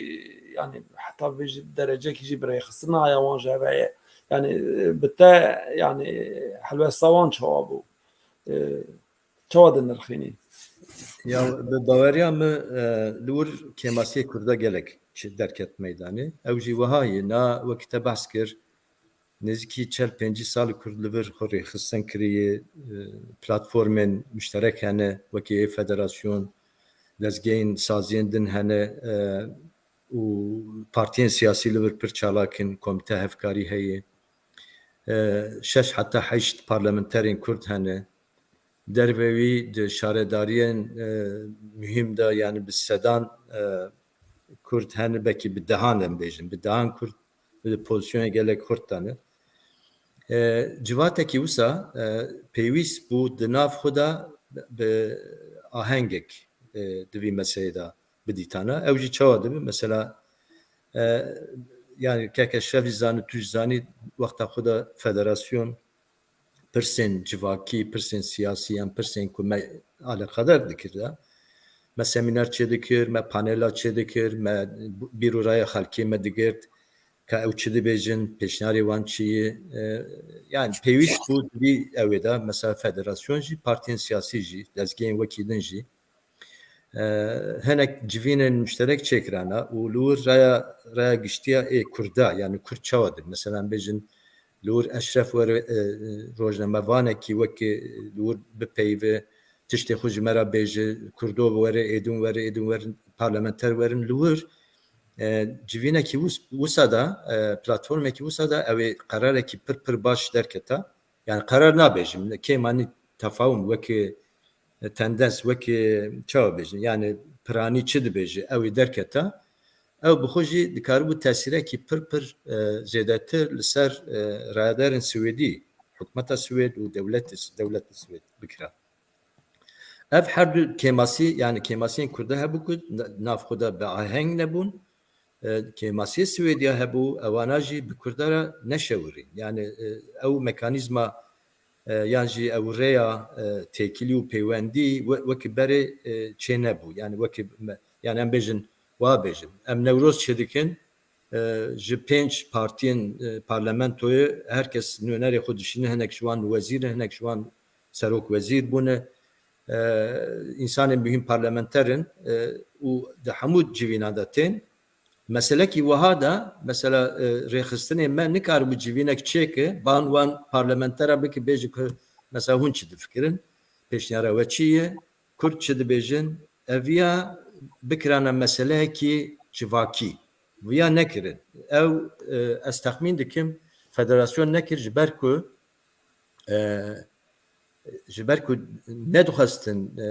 yanî heta vê jî derecekî jî bi rêxistina ya wan jî heve ye. Yanî, e, bi te, yanî helwesta wan çawa bû? E, çawa dinirxînî? Ya, bi baweriya min, e, li wir kêmasiyê Kurda gelek çi derket meydanê. Ew jî wiha ye, na wekî te behs kir, nêzîkî çel pêncî sal Kurd li vir xwe rêxistin kiriye, e, platformên muşterek hene, wekî ê federasyon, dezgehên saziyên din hene, e, û partiyên siyasî li vir pir çalak in, komîte hevkarî heye. E, şeş heta heşt parlamenterên Kurd hene. Derve wî di şaredariyên, e, muhîm de, yanî bi sedan, e, Kurd hene, belkî bi dehan em bêjin, bi dehan Kurd di pozîsyonê gelek xurt de ne. E, civatekî wisa, e, pêwîst bû di nav xwe de bi ahengek, e, di vî meselê de bidîtana. Ew jî çawa dibe? Mesela, e, yanî keke Şevî zanî, tu jî zanî, wexta xwe de federasyon pirsên civakî, pirsên siyasî yan pirsên ku me aleqedar dikir de, me semîner çêdikir, me panela çêdikir, me bîr û raya xelkê me digirt, ka ew çi dibêjin, pêşnarê wan çi ye. E, yanî pêwîst bû di vî ew ê de, mesela federasyon jî, partiyên siyasî jî, dezgehên wekî din jî, e, hinek civînên muşterek çêkirana û li wir raya, raya giştiya ê Kurda, yanî Kurd çawa dibin? Mesela em bêjin, li wir Eşref were, e, rojnamevanekî wekî li wir bipeyive, tiştê xwe ji me re bêje, Kurdo were, êdin were, êdin werin, parlamenter werin li wir, e, civînekî wis-, wisa da, e, platformekî wisa da ew ê qerarekî pir pir baş derketa. Yani qerar nabêjim, kêm anî tefawum wekî, e, tendens, wekî çawa bêjin, yani piranî çi dibêje, ew ê derketa. Ew bi xwe jî dikaribû tesîrekî pir pir, e, zêdetir li ser, e, rayedarên Swêdî, hikûmeta Swêd û dewletê, dewletê Swêd bikira. Ev her du kêmasî, yani kêmasiyên Kurda hebû ku nav xwe de bi aheng nebûn. E, kêmasiyê Swêdiya hebû, ewana jî bi Kurda re neşewirîn. Yani, e, ew mekanîzma, e, yan jî ew rêya, e, têkilî û pêwendî we-, wekî berê, e, çê nebû. Yani wekî me-, yani em bêjin, wa bêjin. Em Newroz çêdikin, e, ji pênc partiyên, e, parlamentoyê her kes nûnerê xwe dişîne, hinek ji wan wezîr in, hinek ji wan serok wezîr bûne. E, însanên muhîm parlamenter in, e, û di hemû civînan de tên. Meselekî wiha de, mesela, e, rêxistinê me nikaribû civînek çêke, ban wan parlamentera bike bêje ku mesela hûn çi difikirin, pêşniyara we çi ye, Kurd çi dibêjin, eviya bikirana meseleyekî civakî. Viya nekirin. Ew, e, ez texmîn dikim, federasyon nekir ji ber ku, e, ji ber ku nedixwestin, e,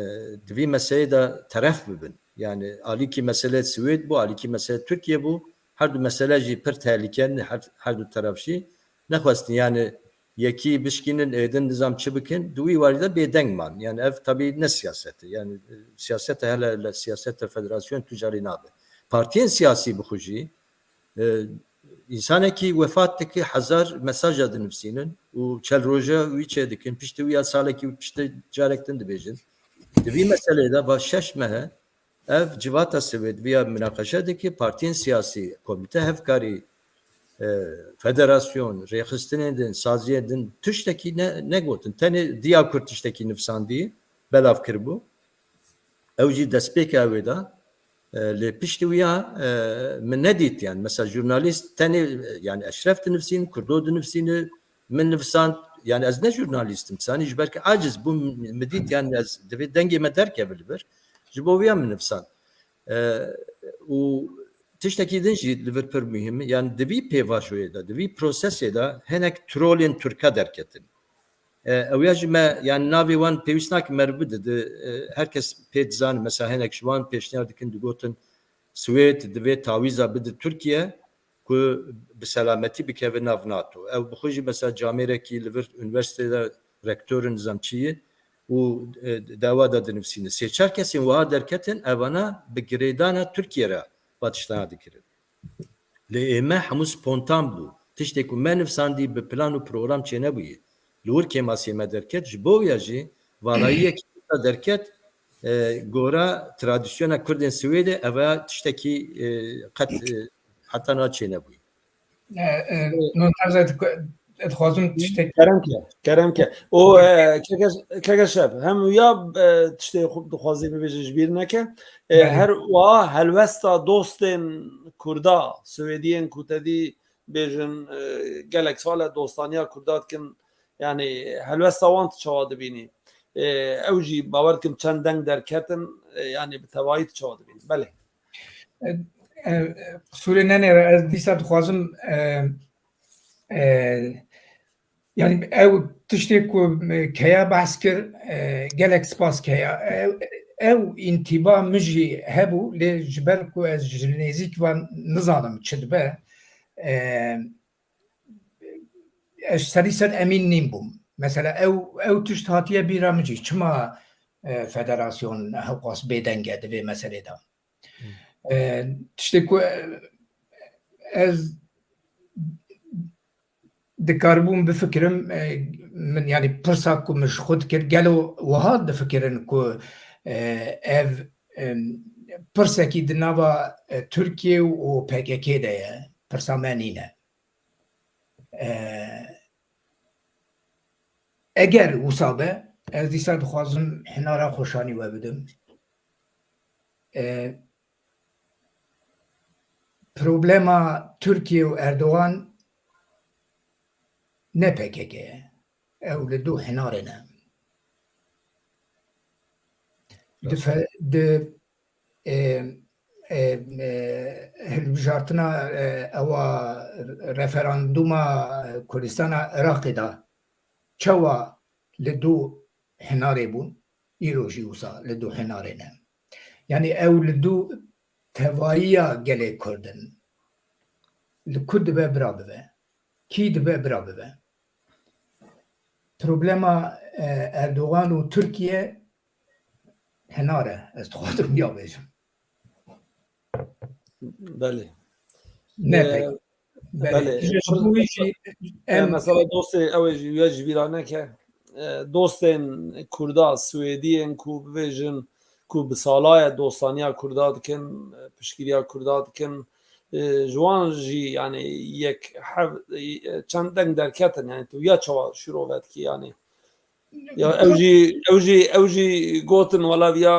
di vî meseleyê de teref bibin. Yani alîkî mesele Swêd bû, alîkî mesele Tirkiye bû. Her du mesele jî pir tehlike ne, her, her du teref jî nexwestin. Yani yekî bişkînin, êdin nizam çi bikin, di wî warî de bêdeng man. Yani ev tabî ne siyaset e. Yani, e, siyasete hele, hele siyasete federasyon tu carî nabe. Partiyên siyasî bi xwe jî, e, însanekî wefat dike, hezar mesaja dinivîsînin û çel roja wî çê dikin. Piştî wî ya salekî, piştî carek din dibêjin. Di vî meseleyê de va şeş meh e, ev civata Swêd viya minaqeşe dike, partiyên siyasî, komîte hevkarî, e, federasyon, rêxistinên din, saziyên din tiştekî ne-, negotin. Tenê Diya Kurd tiştekî nivîsandî, belav kiribû. Ew jî destpêka wê da. E, lê piştî wî ya, e, min nedît, yani mesela jurnalîst tenê, e, yani Eşref dinivîsîn, Kurdo dinivîsîne, min nivîsand, yani ez ne jurnalîst im, sanî ji ber ku aciz bûm, min dît, yani ez divê dengê me derkeve li vir. Ji bo vî ya min nivîsand. E, û tiştekî din jî li vir pir muhîm e. Yani di vî pêvajoyê de, di vî prosesê de hinek trolên Tirka derketin. E, ew ya jî me, yani navê wan pêwîst nake meriv bide, di, e, her kes pê dizane. Mesela hinek ji wan pêşniyar dikin, digotin Swêd divê tawîza bide Tirkiye ku bi selametî bikeve nav nato. Ew bi xwe jî mesela camêrekî li vir unîversîteyê de rektor in, nizam çi ye û, e, dawa da dinivîsîne. Sê çar kesên wiha derketin, evana bi girêdana Tirkiye re va tiştana dikirin. Lê ê me hemû spontan bû. Tiştê ku me nivîsandî bi plan û program çênebûye. Li wir kêmasiyê me derket, ji bo ya jî valayiyekî wisa derket, e, gora tradisyona Kurdên Swêdê, eva tiştekî, e, qet, e, heta niha çênebûye. E, e, Montaj, ez dixwazim tiştek. Kerem ke, kerem ke. O, e, keke, keke şev, hem ya, e, tiştê xwe dixwazî bibêje ji bîr neke. E, Belê. Her wiha helwesta dostên Kurda, Swêdiyên ku te dî bêjin, e, gelek sal e dostaniya Kurda dikin. Yani helwesta wan tu çawa dibînî? E, ew jî bawer dikim çend deng derketin, e, yani bi tevayî tu çawa dibînî? Belê. E, e, qisûrê nenêre, ez dîsa dixwazim, e, e, yani ew tiştê ku, e, Keya behs kir, e, gelek spas Keya. Ew, ew întîba min jî hebû, lê ji ber ku ez ji nêzîk van nizanim çi dibe, e, ez serî ser emîn nîn bûm. Mesela ew, ew tişt hatiye bîra min jî. Çima, e, federasyon hewqas bêdeng e di vê meselê de? Hmm. E, tiştê ku, e, ez dikaribûm bifikirim, e, min, yani pirsa ku min ji xwe dikir, gelo wiha difikirin ku, e, ev, e, pirsekî di nava, e, Tirkiye û P K K de ye, pirsa me nîne. E, eger wisa be, ez dîsa dixwazim hinara xweşanî we bidim. E, problema Tirkiye û Erdogan ne P K K ye. Ew li dû hinarê ne. Di fe-, di, e, e, e, hilbijartina, e, ewa referanduma Kurdistana Iraqê de çawa li dû hinarê bûn, îro jî wisa li dû hinarê ne. Yani ew li dû tevayiya gelê Kurd in. Li ku dibe bira bibe? Kî dibe bira bibe? Problema, e, Erdogan û Tirkiye henar e. Ez dixwazim ya bêjim. Belê. Ne pek. Belê. Ji bo wî jî em mesela dostê ew ê ji ya ji bîra neke. Dostên Kurda Swêdiyên ku bibêjin ku bi sala ye dostaniya Kurda dikin, piştgiriya Kurda dikin, ji wan jî yani yek hev çend deng derketin yani tu ya çawa şirove dikî yani. Ya ew jî ew jî ew jî gotin wela viya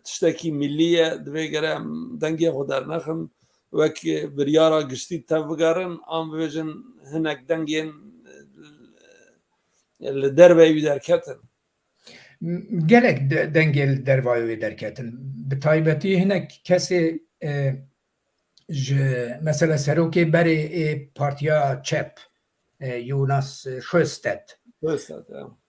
tiştekî millî ye, divê gere em dengê xwe dernexin, wek biryara giştî tev bigerin, an bibêjin hinek dengên li derveyî wî derketin. Gelek dengê li dervayê wê derketin. Bi taybetî hinek kesê ji mesela serokê berê ê Partiya Çep, Jonas Sjöstedt.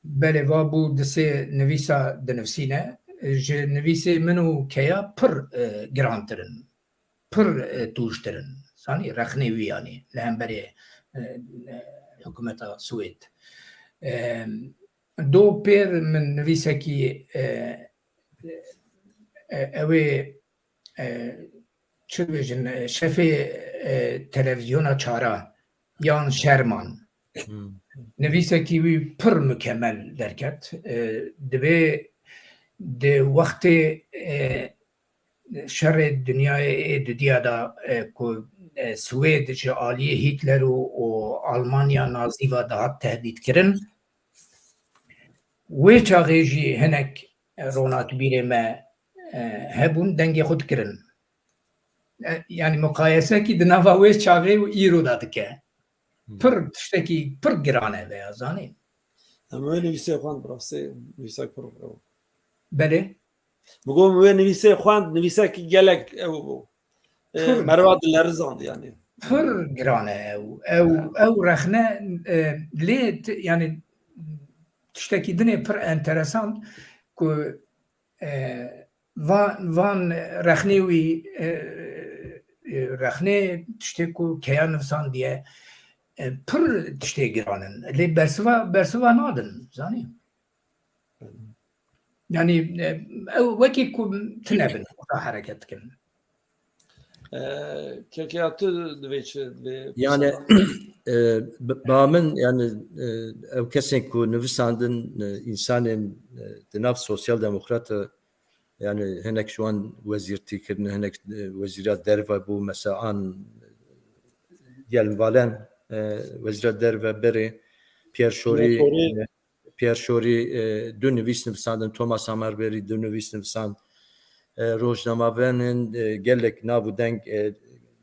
Belê va bû di sê nivîsa dinivsîne. Ji nivîsê min û Keya pir girantir in. Pir tûjtir in. Zanî rexnê wî yanî li hemberê hikûmeta Swêd. Do pêr min nivîsekî ew ê çi dibêjin, şefê televîzyona çara yan Şerman. Nivîsekî wî pir mukemel derket. Dibê di wextê şerê dinyayê ê dudiya de ku Swêd ji aliyê Hitler û û Almanya Nazî ve dihat tehdîtkirin, wê çaxê jî hinek ronakbîrê me hebûn dengê xwe dikirin. Yanî muqayesekî di nava wê çaxê û îro de dike. Pir tiştekî pir giran e veya zanîn. Em wê nivîsê xwend bi rastî nivîsek pir ew. Belê. Bi gom wê nivîsê xwend nivîsekî gelek ew bû. Merva dilerizand yanî. Pir giran e ew. Ew ew rexne lê yanî tiştekî dinê pir enteresan ku van van rexnê wî rexnê tiştê ku keya nivsandiye pir tiştê giran in. Lê bersiva bersiva nadin zanî. Yanî ew wekî ku tune bin, wexta hereket dikin. Kekeya tu divê çi divê yani ba min yani ew kesên ku nivisandin, insanên di nav sosyal demokrata yani hinek ji wan wezîrtî kirin, hinek wezîra derve bû, mesela an Gelmvalen wezîra derve berê Pierre Şorî. Pierre Şorî du nivîs nivisandin, Thomas Amarberî du nivîs nivisand. Rojnamevanên gelek nav û deng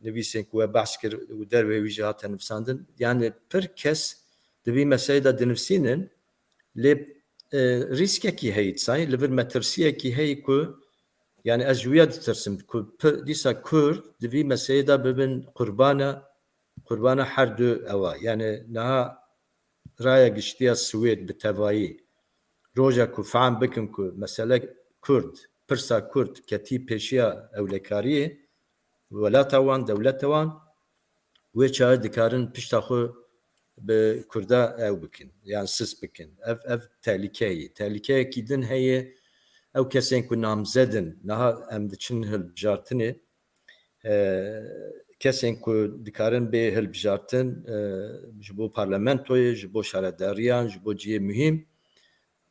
nivîsên ku we behs kir û dervê wî jî hate nivisandin. Yani pir kes di vî meselê de dinivîsînin, lê rîskekî heyî, sayî li vir metirsiyekî heyî ku yani ez ji wî ya ditirsim ku dîsa Kurd di vî meselê de bibin qurbana qurbana her du ewa. Yani niha raya giştî ya Swêd bi tevayî roja ku fehm bikin ku mesele Kurd, pirsa Kurd ketî pêşiya ewlekariyê welata wan, dewleta wan, wê çaxê dikarin pişta xwe bi Kurda ew bikin, yan sist bikin. Ev, ev tehlîke ye. Tehlîkeyekî din heye, ew kesên ku namzed in, niha em diçin hilbijartinê, kesên ku dikarin bê hilbijartin, ji bo parlamentoyê, ji bo şaredariyan, ji bo cihê muhîm,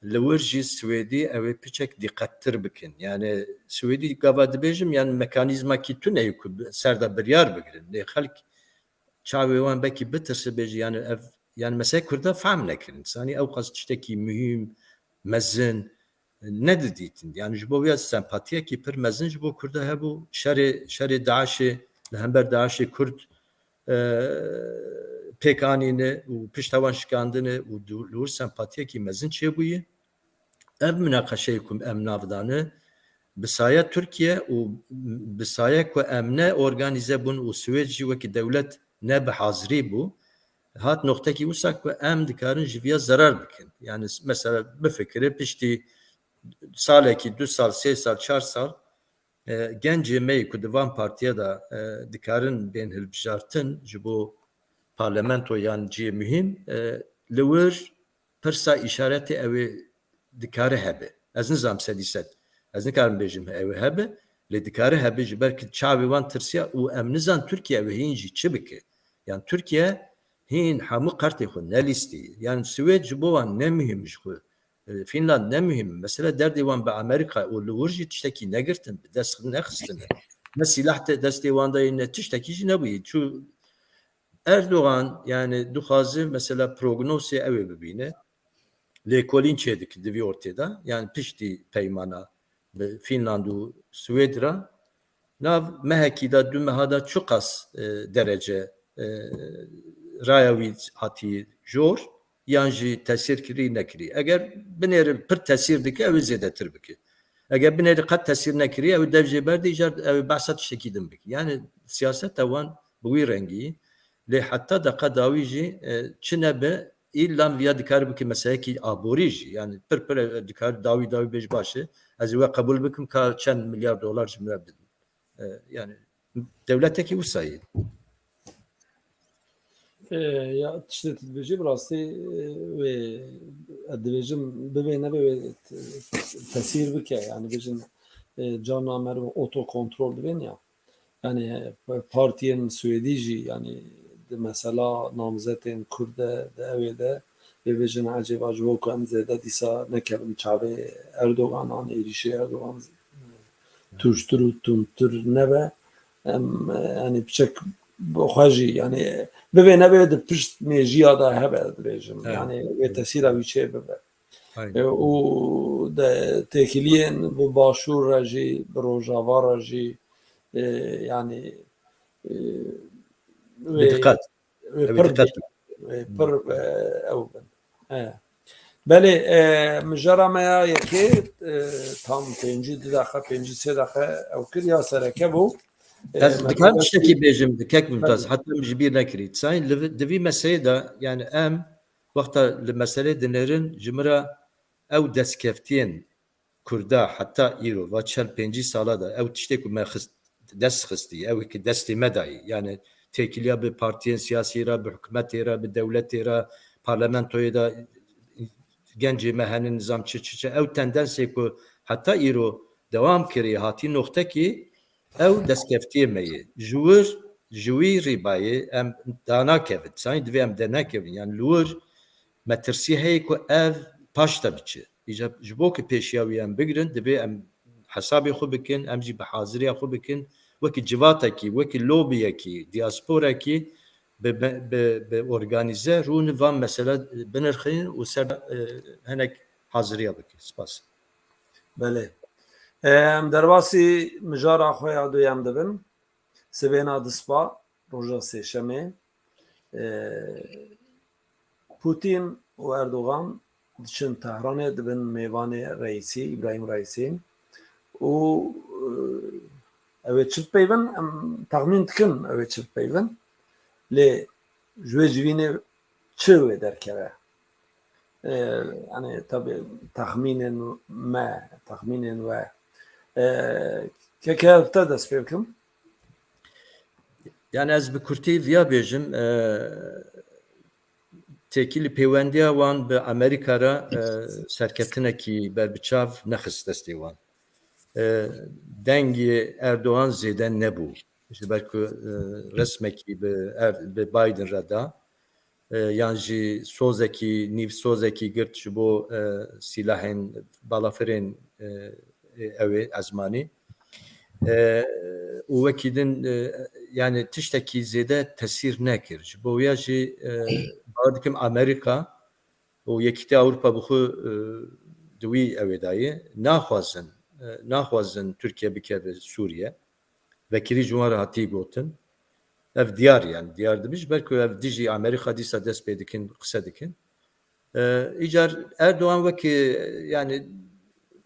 li wir jî Swêdî ew ê piçek dîqettir bikin. Yani Swêdî gava dibêjim, yani mekanîzmakî tune ye ku ser de biryar bigirin. Lê xelk çavê wan belkî bitirse bêje, yani ev, yani mesele Kurda fehm nekirin. Sanî ew qas tiştekî muhîm, mezin, nedidîtin. Yani ji bo vê sempatiyekî pir mezin ji bo Kurda hebû. Şerê, şerê DAIŞê, li hember DAIŞê Kurd, e, pêk anîne û pişta wan şikandine û du-, li wir sempatiyekî mezin çêbûye. Ev minaqeşeyê ku em nav dane, bi saya Tirkiye û bi saya ku em ne organîze bûn û Swêd jî wekî dewlet ne bi hazirî bû, hat noqtekî wisa ku em dikarin ji viya zerar bikin. Yani mesela bifikire piştî salekî, du sal, sê sal, çar sal, e, gencê me yê ku di van partiye de, e, dikarin bên hilbijartin ji bo parlamento yan cihê muhîm, e, li wir pirsa îşaretê ew ê dikare hebe. Ez nizam sedî sed. Ez nikarim bêjim ew ê hebe, lê dikare hebe ji ber ku çavê wan tirsiya û em nizan Tirkiye ew ê hîn jî çi bike. Yan Tirkiye hîn hemû qertê xwe nelîstî. Yan Swêd ji bo wan ne muhîm ji xwe. E, Fînland ne muhîm. Mesela derdê wan bi Amerîka û li wir jî tiştekî negirtin, bi dest nexistine. Ne sîlah te destê wan de ye, ne tiştekî jî nebûye. Çû Erdogan, yani dixwaze mesela prognozê ew ê bibîne. Lêkolîn çêdike di vî ortê de. Yani piştî peymana bi Fînland û Swêd re, nav mehekî de, du meha de çiqas, e, derece, e, raya wî hatî jor, yan jî tesîr kirî nekirî. Eger binêre pir tesîr dike, ew ê zêdetir bike. Eger binêre qet tesîr nekirî, ew ê dev jê berdî, îcar ew ê behsa tiştekî din bike. Yani siyaseta wan bi wî rengî, lê heta deqa dawî jî, e, çi nebe, îlla viya dikare bike meselekî aborî jî. Yani pir pir, e, dikare dawî dawî bêj baş e. Ez ê we qebûl bikim ka çend milyar dolar ji min re bidin. E, yani dewletekî wisa ye. E, ya tiştê tu dibêjî bi rastî, e, wê, ez dibêjim bibe nebe wê te-, tesîr bike. Yani bêjin, e, carna meriv otokontrol dibên ya. Yani partiyên Swêdî jî yani di mesela namzetên Kurd de, di ew ê de bêbêjin ecêba ji bo ku em zêde dîsa nekevin çavê Erdoganan, êrîşê Erdogan tûjtir û tundtir nebe. Em, e, yani piçek bi xwe jî, yani bivê nebê di pişt mêjiya de hebe dibêjim. Evet. Yani wê tesîra wî çê bibe. Aynen. E, û de têkiliyên bi başûr re jî, bi rojava re jî, e, yani, e, Bi wê, diqet. wê Ew pir diqet. bi-, wê pir, e, ew bin. E. Belê, e, mijara me ya yekê, e, tam pêncî du deqe, pêncî sê deqe ew kir ya sereke bû. E, Ez me dikarim dest tiştekî bêjim, kek Mumtaz, Tabii. heta min ji bîr nekirî. Sayın, li vi-, di vî meselê de, yani em, wexta li meselê dinêrin, ji min re ew destkeftiyên Kurda heta îro, va çel pêncî sala de, ew tiştê ku me xist, dest xistî, ew ki destê me dayî. Yani têkiliya bi partiyên siyasî re, bi hikûmetê re, bi dewletê re, parlamentoyê de gencê me hene nizam çi, çi, çi. Ew tendensê ku heta îro dewam kirî, hatî noxtekî, ew destkeftiyê me ye. Ji wir, ji wî rîbayê em danakevin. Sanî divê em dernekevin. Yani li wir metirsî heye ku ev paş de biçe. Îca ji bo ku pêşiya wî em bigirin, divê em hesabê xwe bikin, em jî bi haziriya xwe bikin. Wekî civatekî, wekî lobiyekî, diasporekî bi, bi, bi, bi organîze rûnin van mesele binirxînin û ser, e, hinek haziriya bikin. Spas. Belê. Em derbasî mijara xwe ya duyem dibin. Sibêna dispa, roja sêşemê, e, Putin û Erdogan diçin Tehranê, dibin mêvanê Reîsî, Îbrahîm Reîsî. Û, e, ew ê çi bipeyvin? Em texmîn dikin ew ê çi bipeyvin. Lê ji wê civînê çi wê derkeve? E, yani tabi texmînên me, texmînên we. E, keke te dest pê bikim. Yani ez bi kurtî viya bêjim, e, têkilî pêwendiya wan bi Amerîka re, e, serketinekî berbiçav nexist destê wan. E, dengê Erdogan zêde nebû. Ji ber ku, e, resmekî bi Er-, bi Biden re da. E, yan jî sozekî, nîv sozekî girt ji bo, e, sîlahên balafirên, e, ew ê ezmanî. E, û wekî din, e, yani tiştekî zêde tesîr nekir. Ji bo wiya jî, e, bawer dikim Amerîka û Yekîtiya Ewropa bi xwe, e, di wî ew ê dayê naxwazin, e, naxwazin Tirkiye bikeve Sûriye. Vekirî ji wan re hatî gotin. Ev diyar, yani diyar dibe, ji ber ku ev dijî Amerîka dîsa dest pê dikin, qise dikin. E, îcar Erdogan wekî, yani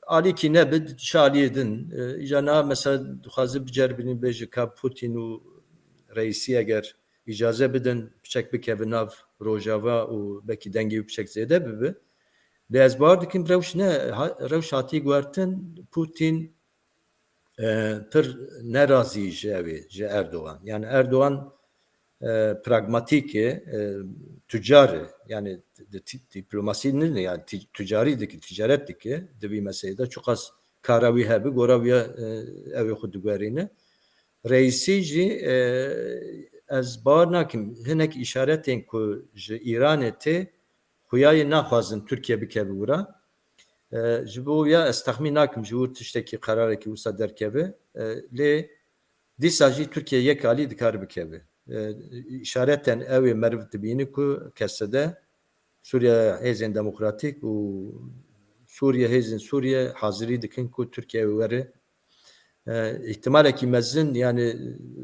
alîkî nebe, diçe aliyê din. E, îcar niha mesela dixwaze biceribînin bêje ka Putin û Reîsî eger îcaze bidin, piçek bikeve nav Rojava û belkî dengê wî piçek zêde bibe. Lê ez bawer dikim rewş ne, ha-, rewş hatî guhertin, Putin e, pir nerazî ji ew ê, ji Erdogan. Yani Erdogan, e, pragmatîk e, e, tucar e. Yani di ti-, diplomasî nîne, yani ti-, tucarî dike, ticaret dike, di vî meselê de çiqas kara wî hebe, gora wî ya, e, ew ê xwe diguherîne. Reîsî jî, e, ez bawer nakim, hinek îşaretên ku ji Îranê tê, xuya yê naxwazin Tirkiye bikeve wira. E, ji bo ya ez texmîn nakim ji wir tiştekî, qerarekî wisa derkeve. E, lê dîsa jî Tirkiye yek alî dikare bikeve. E, îşareten ew ê meriv dibîne ku kesede Sûriye Hêzên Demokratîk û Sûriye, Hêzên Sûriye hazirî dikin ku Tirkiye were. E, îhtimalekî mezin, yani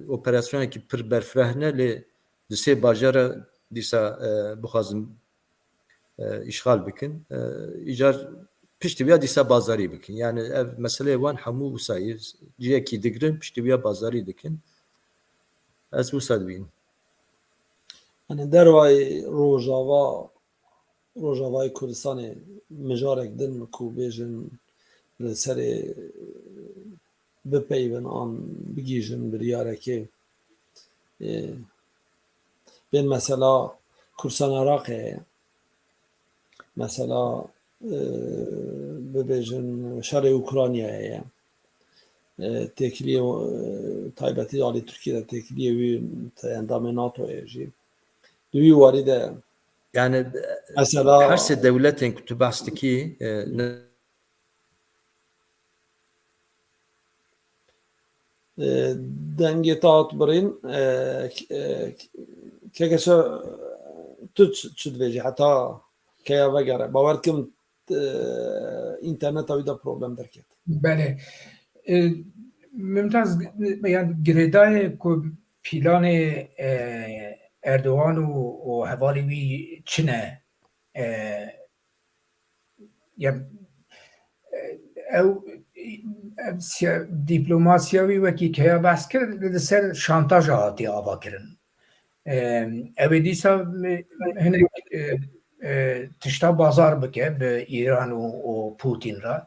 operasyonekî pir berfireh ne, lê di sê bajara dîsa, e, bixwazin, e, îşxal bikin. E, îcar piştî wî ya dîsa bazarî bikin. Yani ev meseleyê wan hemû wisa ye. Cihekî digirin, piştî wî ya bazarî dikin. Ez wisa dibînim. Yani dervayî Rojava, Rojavayê Kurdistanê mijarek din ku bêjin li serê bipeyvin an bigihîjin biryarekê. Ê, bên mesela Kurdistan Iraqê ye. Mesela, e, bibêjin şerê Ukraynayê ye. E, têkiliyê, e, taybetî alî Tirkiye de têkiliyê wî te endamê NATOyê jî. Di wî warî de Yani, mesela her sê dewletên ku tu behs dikî, e, ne E, dengê te hat birîn, e, k-, e, k-, keke çi, tu çi, çi dibêjî? Heta keya vegere? Bawer dikim, e, înterneta wî de problem derket. Belê. E, Mümtaz, yani girêdayê ku planê, e, Erdogan û, û hevalê wî çi ne? E, ya, ew, ev siya-, diplomasiya wî wekî keya behs kir, li ser şantaja hatiye avakirin. Em, ew ê dîsa, e, hinek, e, e, tişta bazar bike bi Îran û, û Putin re.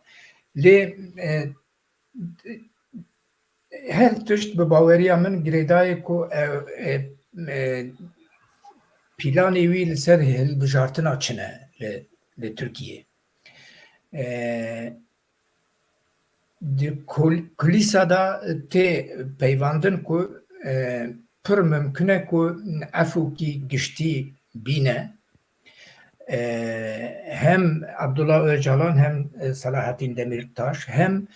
Lê, e, her tişt bi baweriya min girêdayê ku ew, e, e, planê wî li ser hilbijartina çi ne li, li Tirkiyê. E, di kul-, kulîsa de tê peyvandin ku, e, pir mimkun e ku efûkî giştî bîne. E, hem Abdullah Öcalan hem, e, Selahattin Demirtaş hem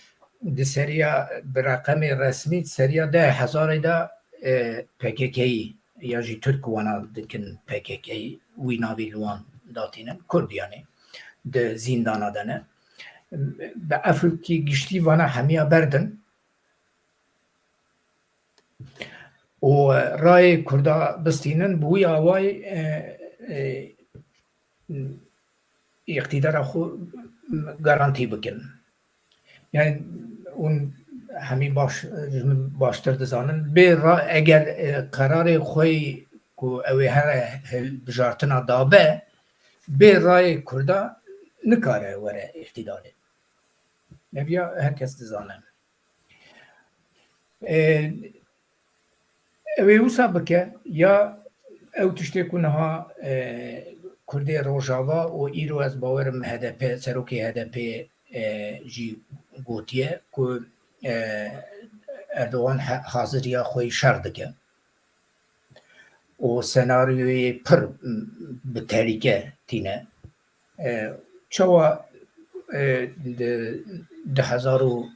di seriya bi reqemê resmî seriya deh hezarê de, e, P K K'yî ya jî Tirk wana dikin P K K'yî, wî navî li wan datînin, Kurd yani di zîndana de ne. Bi efûkî giştî vana hemiya berdin. û rayê Kurda bistînin, bi wî awayî, e, e, îqtîdara xwe garantî bikin. Yani hûn hemî baş, ji min baştir dizanin. Bê ra-, eger, e, qerarê xwe yî ku ew ê here hilbijartina dabe, bê rayê Kurda nikare were îqtîdarê. Ev ya her kes dizane. E, ew ê wisa bike, ya ew tiştê ku niha, e, Kurdê Rojava û îro ez bawerim H D P, serokê H D P, e, jî gotiye ku, e, Erdogan he-, haziriya xwe yî şer dike. û senaryoyê pir, m, bi tehlîke tîne. E, çawa, e, di du hezar û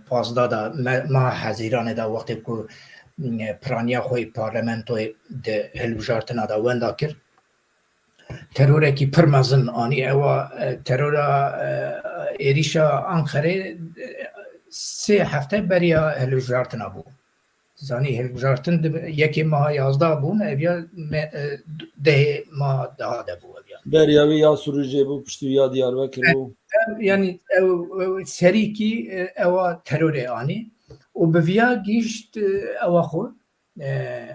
pazdeh de me-, meha Hezîranê de wextê ku, m, piraniya xwe yê parlamentoyê di hilbijartina de wenda kir, terorekî pir mezin anî. Ewa, e, terora, e, êrîşa Anqerê, e, sê hefte beriya hilbijartina bû. Zanî, hilbijartin di yekê meha yazdeh bûn, ev ya me-, e, dehê meha deha de bû ev ya. Beriya wî ya Sirûcê bû, piştî wî ya Diyarbekir bû. Ev, yani ew, ew serîkî, e, ewa terorê anî û bi viya gihîşt, e, ewa xwe, e,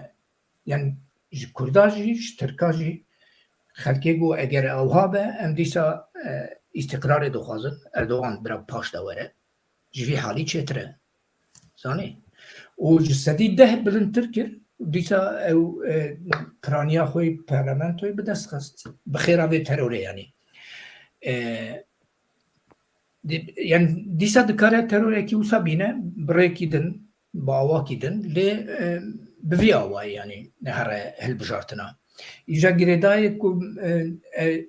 yani ji Kurda jî, ji Tirka jî xelkê got, eger ewha be, em dîsa, e, îstiqrarê dixwazin, Erdogan bira paş de were. Ji vî halî çêtir e. Zanî? Û ji sedî deh bilindtir kir, dîsa ew, e, piraniya xwe yê parlamentoyê bi dest xist. Bi xêra vê terorê, yanî. E, Di, yani dîsa dikare terorekî wisa bîne, bi rêkî din, bi awakî din, lê, e, bi vî awayî, yani here hilbijartina. Îja girêdayê ku, e, e,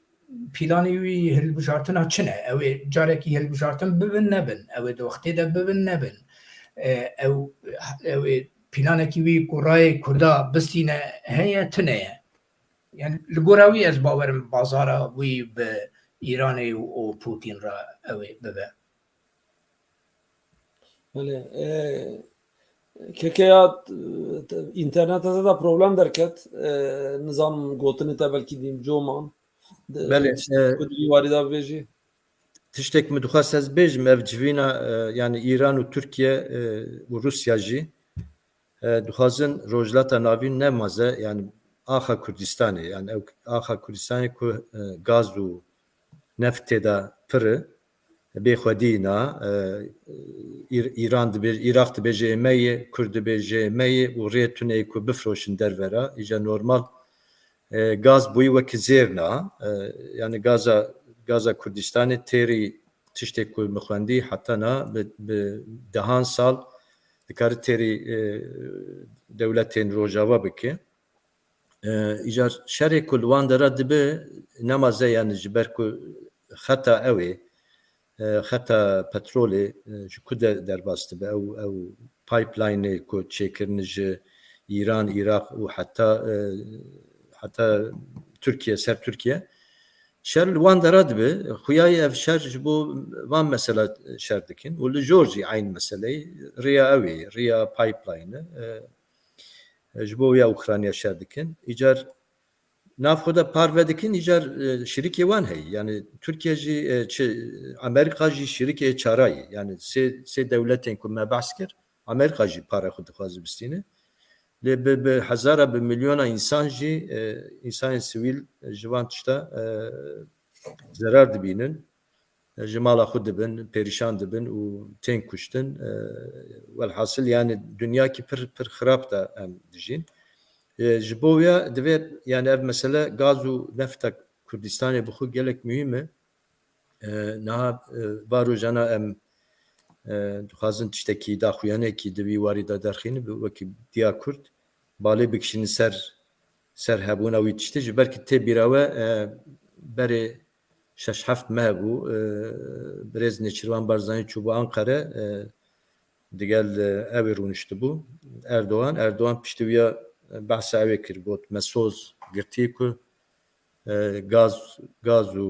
planê wî hilbijartina çi ne? Ew ê carekî hilbijartin bibin nebin? Ew ê di wextê de bibin nebin? E, ew, ew ê planekî wî ku rayê Kurda bistîne heye, tune ye? Yani li gora wî ez bawerim bazara wî bi Îranê û, û Putin re ew ê bibe. Belê, e, kekeya, e, interneta te de problem derket. E, nizanim gotinê te belkî dîm coman. De-, Belê, tiştek e, ku di vî warî de bibêjî? Tiştek min dixwest ez bêjim, ev civîna, e, yani Îran û Tirkiye, e, û Rûsya jî, e, dixwazin Rojhilata Navîn nemaze, yani axa Kurdistanê, yani ew axa Kurdistanê ku, e, gaz û neft tê de pir e, bê xwedî na, e, Îr-, Îran dibê-, Iraq dibêje ê me yê, Kurd dibêje ê me yê û rê tune ye ku bifroşin derve re. Îca normal, e, gaz bûyî wekî zêr na. E, yani gaza, gaza Kurdistanê têrî tiştê ku min xwendî heta na bi, bi dehan sal dikare têrî, e, dewletên Rojava bike. E, îcar şerê ku li wan dera dibe nemaze, yani ji ber ku xeta ew ê, e, xeta petrolê, e, ji ku de derbas dibe? Ew, ew pipeline-ê ku çêkirin ji Îran, Iraq û heta, e, heta Tirkiye, ser Tirkiye. Şer li wan dera dibe, xuyayê ev şer ji bo van mesela şer dikin û li jor jî eyn meseleyê, riya ew ê, riya pipeline-ê, e, ji bo ya Ukrayna şer dikin. Îcar nav xwe de parve dikin, îcar, e, şirikê wan heye. Yani Tirkiye jî, e, çi, Amerîka jî şirikê çara ye. Yani sê, sê dewletên ku me behs kir, Amerîka jî para xwe dixwaze bistîne. Lê bi, bi hezara, bi milyona însan jî, e, însanên sivîl ji van tişta, e, zerar dibînin. Ji mala xwe dibin, perîşan dibin û tên kuştin. E, welhasil, yani dinyakî pir, pir xirab de em dijîn. E, ji bo ya divê, yani ev mesele gaz û nefta Kurdistanê bi xwe gelek muhîm e. E, niha, e, va rojana em, e, dixwazin tiştekî daxuyanekî di vî warî de derxînin, bi wekî Diya Kurd balê bikişînin ser, ser hebûna wî tiştê, ji ber ki tê bîra we, e, berê şeş heft meh bû, e, birêz Nêçîrvan Barzanî çûbû Anqere, e, digel, e, ew ê rûniştibû. Erdogan, Erdogan piştî wî ya, e, behsa ew ê kir, got, me soz girtî ku, e, gaz, gaz û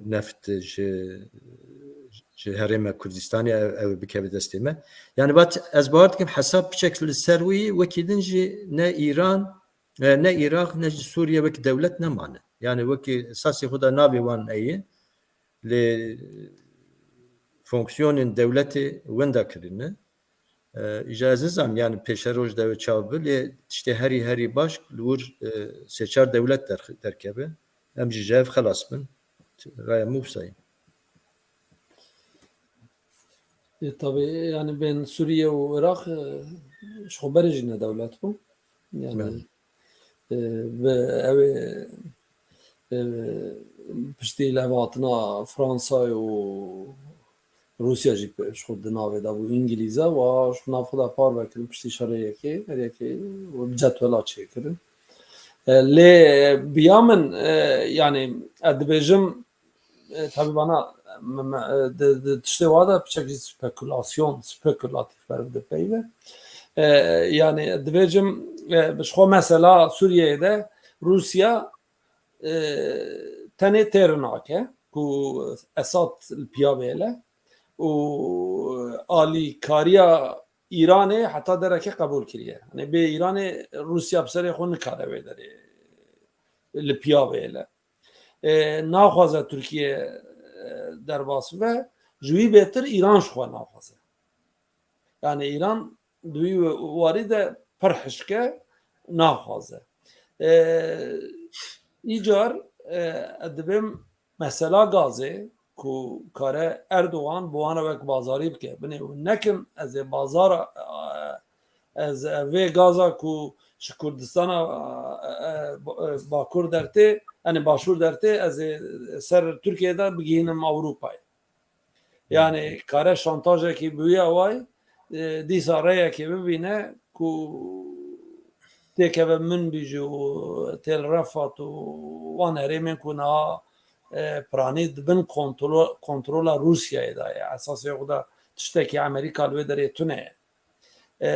neft ji, ji Herêma Kurdistanê ew, ew ê bikeve destê me. Yani vat, ez bawer dikim hesab piçek li ser wî, wekî din jî ne Îran, e, ne Iraq, ne jî Sûriye wekî dewlet nemane. Yani wekî esasê xwe de navê wan heye, lê fonksiyonên dewletê winda kirine. E, îja ez nizanim, yani pêşeroj de ew çawa bi, lê tiştê herî, herî baş li wir, e, sê çar dewlet derx-, derkeve. Em jî ji hev xelas bin. Raya min wisa ye. E, tabii, yani bên Sûriye û Iraq, e, ji xwe berê jî ne dewlet bû. Yani, Belê. e, bi ew ê, e, piştî levhatina Fransayê û Rûsya jî pe-, ji xwe di navê de bû, Îngilîze, wa ji nav xwe de parve kirin piştî şerê yekê, her yekê û bi cetwela çêkirin. E, lê bi ya min, e, yani, ez dibêjim, e, tabi bana, me, me, e, di, di tiştê wa de piçek jî spekulasyon, spekulatif ber dipeyve. E, yani, dibêjim, e, ji xwe mesela Sûriyeyê de Rûsya, e, tenê têr nake ku Esad li piya bêle û alîkariya Îranê heta dereke qebûl kiriye. Hani bê Îranê Rûsya bi serê xwe nikare wê derê li piya bêle. E, naxwaze Tirkiye, e, derbas bibe, ji wî bêtir Îran ji xwe naxwaze. Yani Îran di wî warî de pir hişk e, naxwaze. E, îcar, e, ez dibêm mesela gazê ku kare Erdogan bi wan re wek bazarî bike. Binê hûn nekin ez ê bazara, e, ez vê gaza ku ji Kurdistana, e, e, Bakur dertê, yani Başûr dertê, ez ê ser Tirkiye de bigihînim Ewropayê. Yani kare şantajekî bi wî awayî, e, dîsa rêyekê bibîne ku têkeve Minbij û Tel Refat û wan herêmên ku niha, e, piranî di bin kontro-, kontrola Rûsyayê de ye. Esasê xwe de tiştekî Amerîka li wê derê tune ye. E,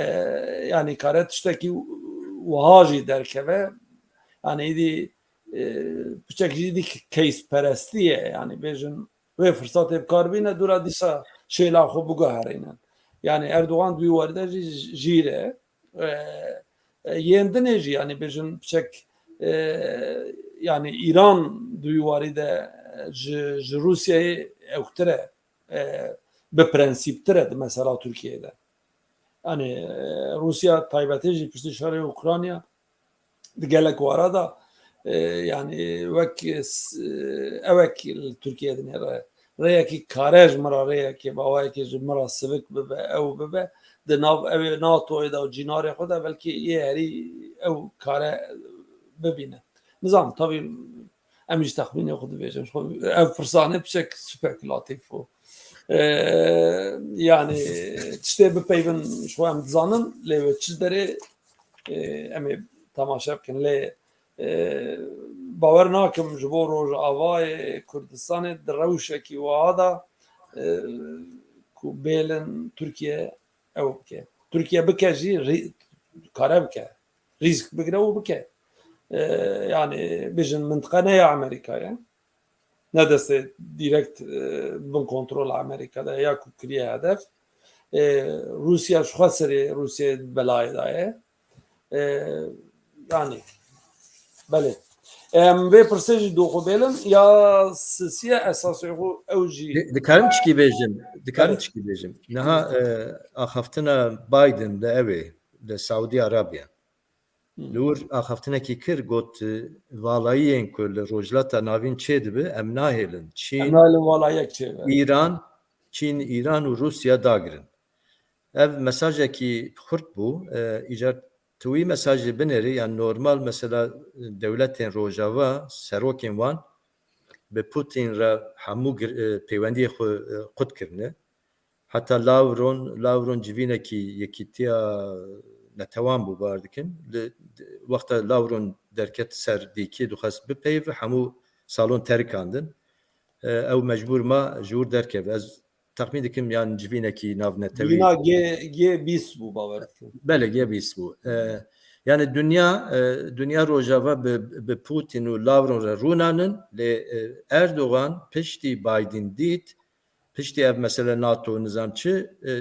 yani kare tiştekî wiha jî derkeve. Yani îdî, e, piçek jî îdî keysperestî ye. Yani bêjin wê firsatê bi kar bîne, dûra dîsa şêla xwe biguherînin. Yani Erdogan di wî warî de jî jîr e. E, e, yên dinê jî, yani bêjin piçek, e, yani Îran di wî warî de ji, ji Rûsyayê ewktir e, e, bi prensîptir e di mesela Tirkiyeyê de. Yani, e, Rûsya taybetê jî piştî şerê Ukrayna di gelek wara de, e, yani wek s-, ewek li Tirkiye dinêre. Rêyekî kare ji min re rêyekê bi awayekê ji min re sivik bibe, ew bibe, di nav ew ê NATOyê de û cînarê xwe de belkî yê herî ew kare bibîne. Nizam, tabî em jî texmînê xwe dibêjin. Ji xwe ev pirsanê piçek spekulatif bû. E, yani tiştê bipeyvin ji xwe em dizanin, lê wê çi derê, e, em ê temaşe bikin. Lê, e, bawer nakim ji bo Rojavayê Kurdistanê di rewşekî wiha de, e, ku bêlin Tirkiye ew bike. Tirkiye bike jî rî-, kare bike. Rîsk bigire û bike. E, yani bêjin mintiqe ne ya Amerîka ye. Ne destê direkt, e, bin kontrola Amerîka de ya ku kiriye hedef. E, Rûsya ji xwe serê Rûsyayê belayê daye. E, yani belê. Em vê pirsê jî doxu bêlin ya sisiye esasê xwe ew jî Di-, dikarim çikî bêjim? Dikarim Belê. çikî bêjim? Niha, e, axaftina Biden de ew ê li Saudî Arabya. Hı. Li wir axaftinekî kir, got, e, valayiyên ku li Rojhilata Navîn çêdibe, em nahêlin. Çîn, Em nahêlin valayiyek çêbe. Îran, Çîn, Îran û Rûsya dagirin. Ev mesajekî xurt bû. E, îcar tu wî mesajê binêrî, yan normal mesela dewletên Rojava, serokên wan bi Putin re hemû gir-, e, pêwendiyê xwe, e, qut kirine. Heta Lavrov, Lavrov civînekî Yekîtiya Neteweyên bû, bawer dikin. Li, wexta Lavrov derket ser dîkê, dixwest bipeyve, hemû salon terikandin. E, ew mecbûr ma ji wir derkeve. Ez texmîn dikim yan civînekî navnetewî. Civîna G, G bîst bû, bawer dikim. Belê, G bîst bû. E, yani dinya, e, dinya Rojava bi, bi Putin û Lavrov re rûnanin, lê, e, Erdogan piştî Biden dît, piştî ev mesele NATO nizam çi, e,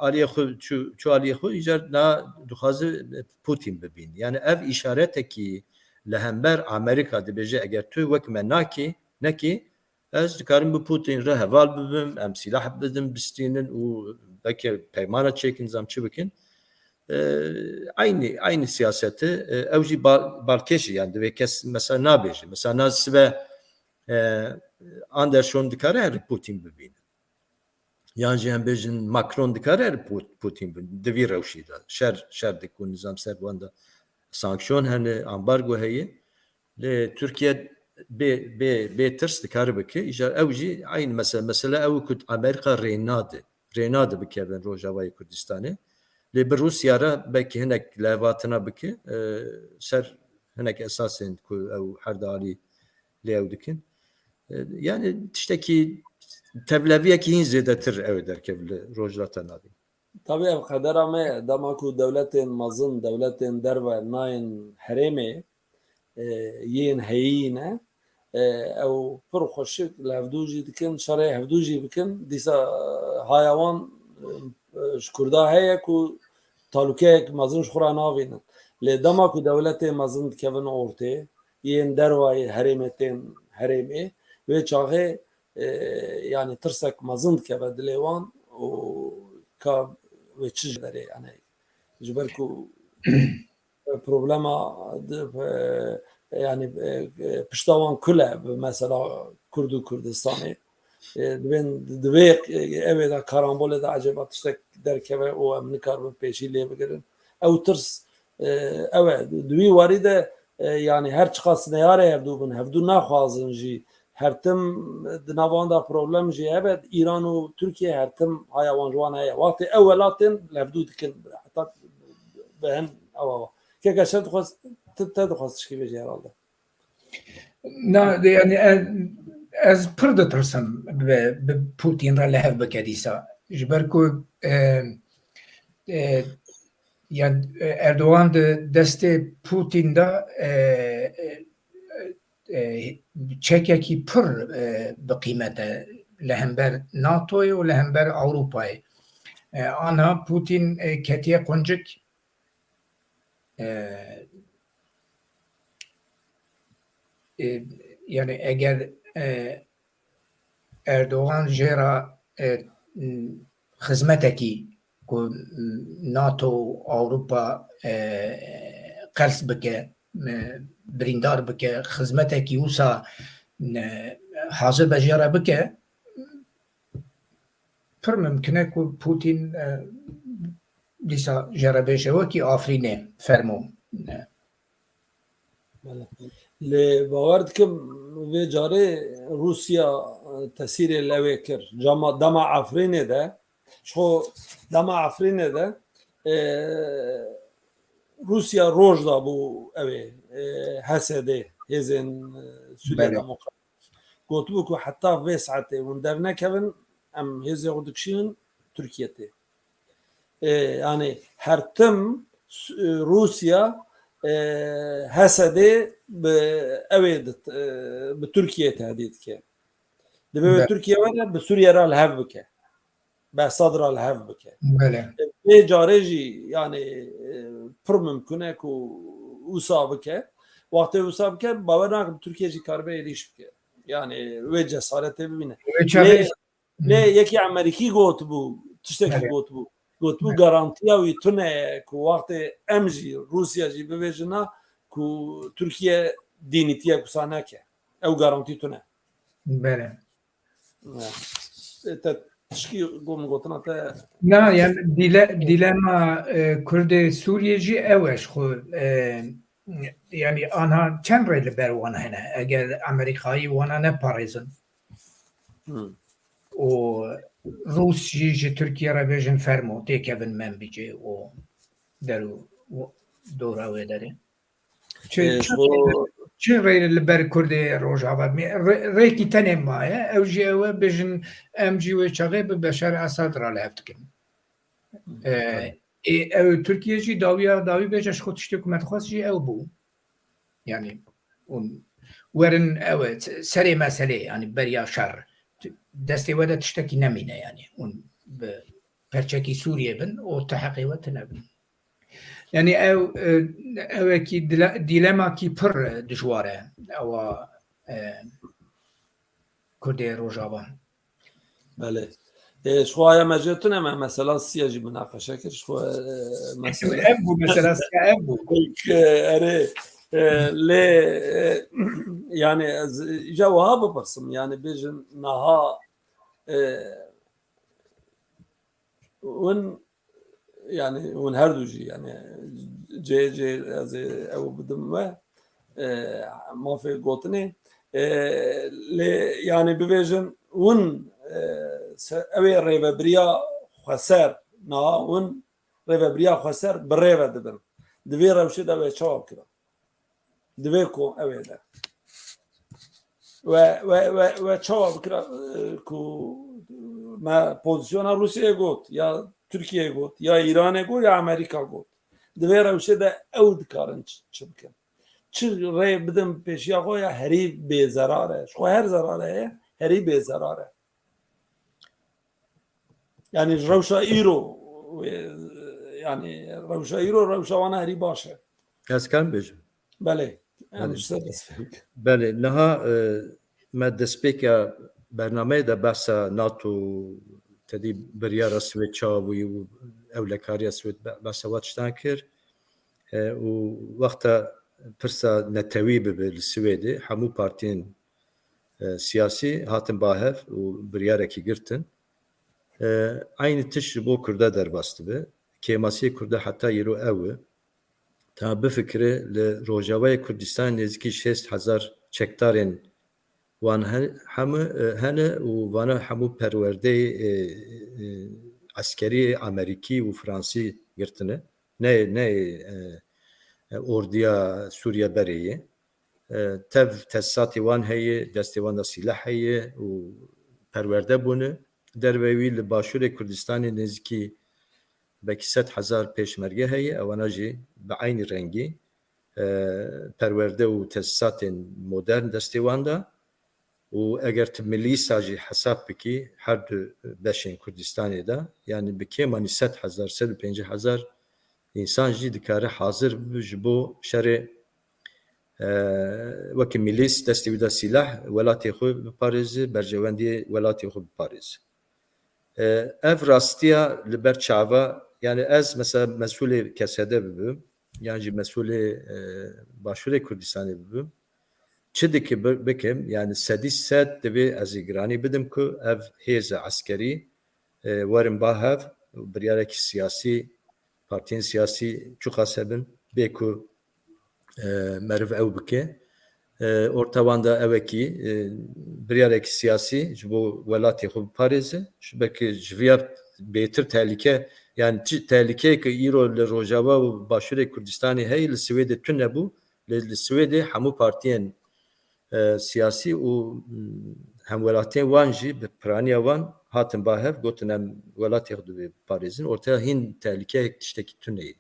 aliyê xwe çû, çû aliyê xwe, îcar na dixwaze Putin bibîn. Yani ev îşaretekî li hember Amerîka dibêje, eger tu wek me nakî, nekî, ez dikarim bi Putin re heval bibim, em sîlah bidin, bistînin û belkî peymana çêkin, nizam çi bikin. E, eynî, eynî siyaseti, e, ew jî bal-, balkêş e, yani divê kes mesela nabêje. Mesela na sibe, e, Anderson dikare her Putin bibîne. Yan jî em bêjin Macron dikare her Pu-, Putin bibîne. Di vî rewşî de. Şer, şer diku nizam ser wan de sanksiyon hene, ambargo heye. Lê Tirkiye bê, bê, bê tirs dikare bike. Îcar ew jî eynî mesele. Mesele ew ku Amerîka rê nade. Rê nade bikevin Rojavayê Kurdistanê. Lê bi Rûsya re belkî hinek lihevhatina bike, e, ser hinek esasên ku ew her di alî lê ew dikin. E, yani tiştekî tevleviyekî hîn zêdetir ew ê derkeve li Rojhilata Navîn. Tabî ev qedera me ye. Dema ku dewletên mezin, dewletên derve nayên herêmê, e, yên heyî ne, e, ew pir xweşik li hevdû jî dikin, şerê hevdû jî bikin. Dîsa, e, haya wan, e, ji Kurda heye ku talûkeyek mezin ji xwe re navînin. Lê dema ku dewletê mezin dikevin ortê, yên dervayê herêmê tên herêmê, wê çaxê, e, yani tirsek mezin dikeve dilê wan û ka wê çi ji derê, yani ji ber ku problema di, e, yani, e, e, pişta wan kul e bi mesela Kurd û Kurdistanê. E, dibên, divê, e, ev ê de karambolê de ecêba tiştek derkeve û em nikaribin pêşî lê bigirin. Ew tirs, e, ew e. Di wî warî de, e, yani her çiqas neyarê hevdû bin, hevdû naxwazin jî Her tim di nava wan de problem jî hebe, Îran û Tirkiye her tim haya wan ji wan heye. Wextê ew welatên levdû dikin, heta bi hin ew ava. Keke şev dixwest, tu te dixwest tişkî bêjî herhalde. Na, de, yani, e, ez pir ditirsim bi, bi Putin re li hev bike dîsa. Ji ber ku, e, e, yani, e, Erdogan di destê Putin de, e, e, e, çekekî pir, e, bi qîmet e li hember NATOyê û li hember Ewropayê. E, anha Putin, e, ketiye quncik. E, e, yani eger, e, Erdogan jê re, e, xizmetekî ku NATO û Ewropa, e, qels bike, e, birîndar bike, xizmetekî wisa, e, hazir be jê re bike, pir mimkin e ku Putin, e, dîsa jê re bêje, wekî Afrînê fermo. E, Bele. Lê bawer dikim vê carê Rûsya, e, tesîrê li wê kir. Cama, dema Efrînê de, ji xwe dema Efrînê de, e, Rûsya roj dabû ew ê, e, H S D, Hêzên, e, Sûriya Belê. Demokrat. Gotibû ku heta vê saetê hûn dernekevin, em hêzê xwe dikişînin Tirkiye tê. E, yani her tim S-, e, Rûsya, e, H S D bi ew ê dit-, e, bi Tirkiye tehdît dike. Divê wê Be- Tirkiye were bi Sûriye re li hev bike. Bi Esad re li hev bike. Belê. E, vê carê jî yani, e, pir mimkun e ku wisa bike. Wextê wisa bike, bawer nakim Tirkiye jî karibe êrîş bike. Yani wê cesaretê bibîne. Wê çaxê Lê Lê yekî Amerîkî gotibû, tiştekî Belê. gotibû. Gotibû Belê. garantiya wî tune ye ku wextê em jî, Rûsya jî bibêjin na ku Tirkiye dînîtiye kusa neke. Ew garantî tune. Belê. Ya. E, te tişkî gom gotina te. Na, yani dile-, dilema, e, Kurdê Sûriyê jî ew e ji xwe, e, yani anha çend rê li ber wan hene? Eger Amerîkayî wana neparêzin, Hmm. û Rûs jî ji Tirkiye re bêjin fermo, têkevin Menbicê û der û, û dora wê derê. Çi, Ê, çi, ji bo çi rê li ber Kurdê Rojava? Rê-, rêkî tenê maye, ew jî ew e, bêjin, em jî wê çaxê bi Beşar Esad re li hev dikin. Ê, ê, ew Tirkiye jî dawiya, dawî bêje, ji xwe tiştê ku me dixwest jî ew bû. Yani, hûn werin ew e, serê meselê, yani beriya şer. Destê we de tiştekî nemîne yani. Hûn bi perçekî Sûriyê bin û ti heqê we tine bin. Yani ew, e, ewekî dile-, dîlemakî pir, e, dijwar e. Ewa, e, Kurdê Rojava. Belê. Ê, ji xwe ya me jê tune me mesela siya jî minaqeşe kir. Ji xwe, e, mesela Ev bû mesela siya ev bû. Belkî, erê, e, lê, e, yani ez îja wiha bipirsim, yani bêjin naha, e, hûn, yani hûn her du jî, yani cê cê ez ê ew bidim we, e, mafê gotinê, e, lê yani bibêjin hûn, e, se-, ew ê rêvebiriya xweser, niha hûn rêvebiriya xweser bi rê ve dibin. Di vê rewşê de wê çawa bikira? Di vê ku ew ê de. We, we, we, we çawa bikira, e, ku me pozisyona Rûsyayê got, ya Tirkiyeyê got, ya Îranê got, ya Amerîka got. Di vê rewşê de ew dikarin çi, çi bikin? Çi rê bidin pêşiya xwe ya herî bêzerar e? Ji xwe her zerar heye, herî bêzerar e. Yani rewşa îro, e, yani rewşa îro, rewşa wana herî baş e. Ez karim bêjim? Belê. Em Belê. ji ser dest pê bikin. Belê, niha, e, me destpêka bernameyê de behsa NATO, tedî biryara Swêd çawa bûyî û ewlekariya Swêd be-, behsa wa tiştan kir. E, û wexta pirsa netewî bibe li Swêdê, hemû partiyên, e, siyasî hatin ba hev û biryarekî girtin. E, eynî tişt ji bo Kurda derbas dibe. Kêmasiyê Kurda heta îro ew e. Te bifikire, li Rojavayê Kurdistanê nêzîkî şêst hezar çekdarên Wan he-, hemû, e, hene û vana hemû perwerdeyê, e, e, eskerî Amerîkî û Fransî girtine. Ne, ne, e, e, ordiya Sûriye berê ye. E, tev tesîsatê wan heye, destê wan de sîleh heye û perwerde bûne. Derve wî li Başûrê Kurdistanê nêzîkî belkî sed hezar pêşmerge heye, ewana jî bi eynî rengî, e, perwerde û tesîsatên modern destê wan de. Û eger tu milîsa jî hesab bikî, her du beşên Kurdistanê de, yanî bi kêmanî sed hezar, sed û pêncî hezar însan jî dikare hazir bibe ji bo şerê, e, wekî milîs destê wî de sîleh, welatê xwe biparêze, berjewendiyê welatê xwe biparêze. E, ev rastiya li ber çava, yanî ez mesela mesûlê K S D bibim, yan jî mesûlê, e, Başûrê Kurdistanê bibim, çi dike bi-, bikim, yanî sedî sed divê ez ê giranî bidim ku ev hêza eskerî, e, werin ba hev û biryarekî siyasî, partiyên siyasî çiqas hebin, bê ku, e, meriv ew bike. E, orta wan de ewekî, e, biryarekî siyasî ji bo welatê xwe biparêze. Ji belkî ji viya bêtir tehlîke, yanî çi tehlîkeyeke îro li Rojava û Başûrê Kurdistanê heye, li Swêdê tune bû. Li, li Swêdê hemû partiyên, e, siyasî û, mm, hemwelatiyên wan jî bi piraniya wan hatin ba hev, gotin, em welatê xwe divê biparêzin. Ortaya hîn tehlîkeyek, tiştekî tune ye.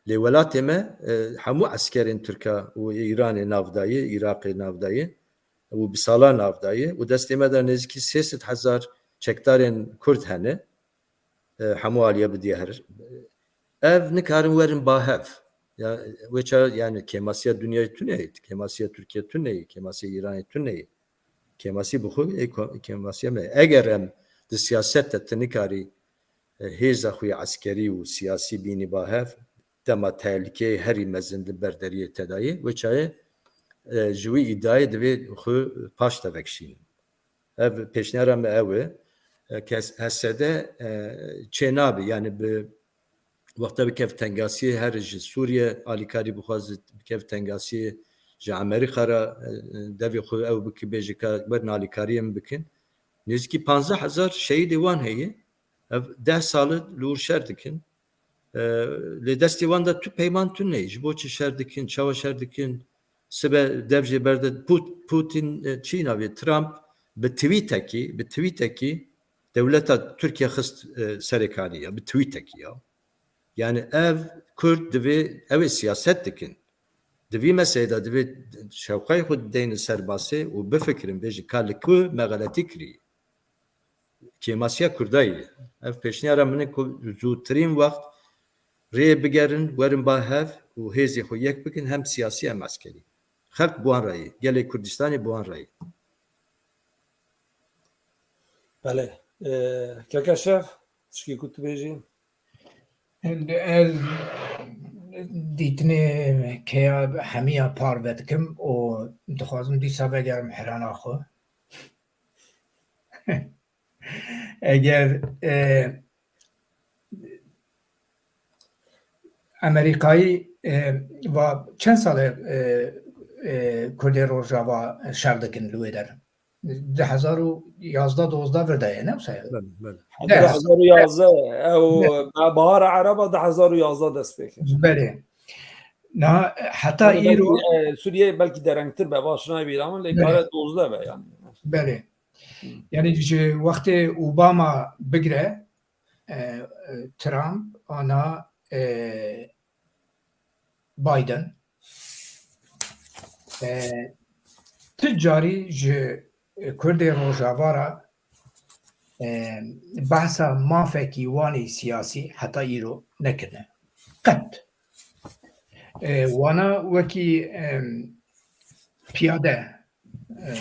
Lê welatê me, e, hemû eskerên Tirka û Îranê navdayê, Iraqê navdayê û bi salan navdayê û destê me de nêzîkî sê sed hezar çekdarên Kurd hene, e, hemû aliye bidiye her. Ev nikarin werin ba hev. Ya, wê ça, yani kêmasiya dinyayê tune ye, kêmasiya Tirkiye tune ye, kêmasiya Îranê tune ye. Kêmasî bi xwe ê ko-, kêmasiya me. Eger em di siyaset de tu nikarî, e, hêza xwe ya eskerî û siyasî bînî ba hev, dema tehlîkeyê herî mezin li ber deriyê te de ye, wê çaye, e, ji wî îdayê divê xwe paş de vekişînin. Ev pêşniyara me ew e. E, kes-, H S D, e, çê nabe, yani bi wexta bikev tengasiyê, her ji Sûriye alîkarî bixwaze, bikev tengasiyê, ji Amerîka re, e, devê xwe ew bike, bêje ka werin alîkariyê min bikin. Nêzîkî panzdeh hezar şehîdê wan heye. Ev deh sal e li wir şer dikin. E, lê destê wan de tu peyman tune ye. Ji bo çi şer dikin, çawa şer dikin? Sibe dev jê berde Put-, Putin, e, çi navê Trump bi tweetekî, bi tweetekî dewleta Tirkiye xist, e, serê kanî ya, bi tweetekî ya. Yani ev Kurd divê, ew ê siyaset dikin. Di vî meselê de divê şewqeyê xwe deyne ser basê û bifikirin, bêjin ka li ku me xeletî kirî. Kêmasiya Kurda ye. Ev pêşniyara min e ku zûtirîn wext rê bigerin, werin ba hev û hêzê xwe yek bikin, hem siyasî hem eskerî. Xelk bi wan re ye. Gelê Kurdistanê bi wan re ye. Belê. Ee, Keke Şev, tişkî ku tu bêjî? Ez dîtinê keya hemiya parve dikim û dixwazim dîsa vegerim herana xwe. Eger, e, Amerîkayî, e, va çend sal e, e, Kurdê Rojava şer dikin li wê der? Di hezar û yazdeh dozdeh vir de ye, ne wisa ye? Belê, belê. Deh. Di hezar û yazdeh, ew Belê. Bahara Ereba di hezar û yazdeh dest pê kir. Belê. Niha heta Yani îro belkî, e, Sûriye belkî derengtir be, baş nayê bîra min, lê Belê. Kare dozdeh be yani. Belê. Hı. Yani ji wextê Obama bigre, e, e, Trump, ana, e, Biden, e, tu carî ji Kurdê Rojava re, e, behsa mafekî wan ê siyasî heta îro nekirine. Qet. E, wana wekî, e, piyade, e,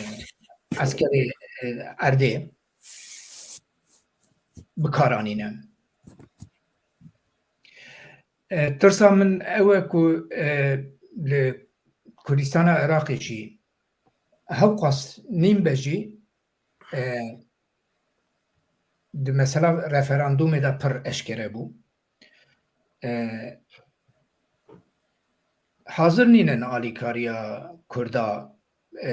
eskerê, e, erdê bi kar anîne. E, tirsa min ew e ku, e, li Kurdistana Iraqê jî hewqas nîn be jî, e, di mesela referandûmê de pir eşkere bû. E, hazir nînin alîkariya Kurda e,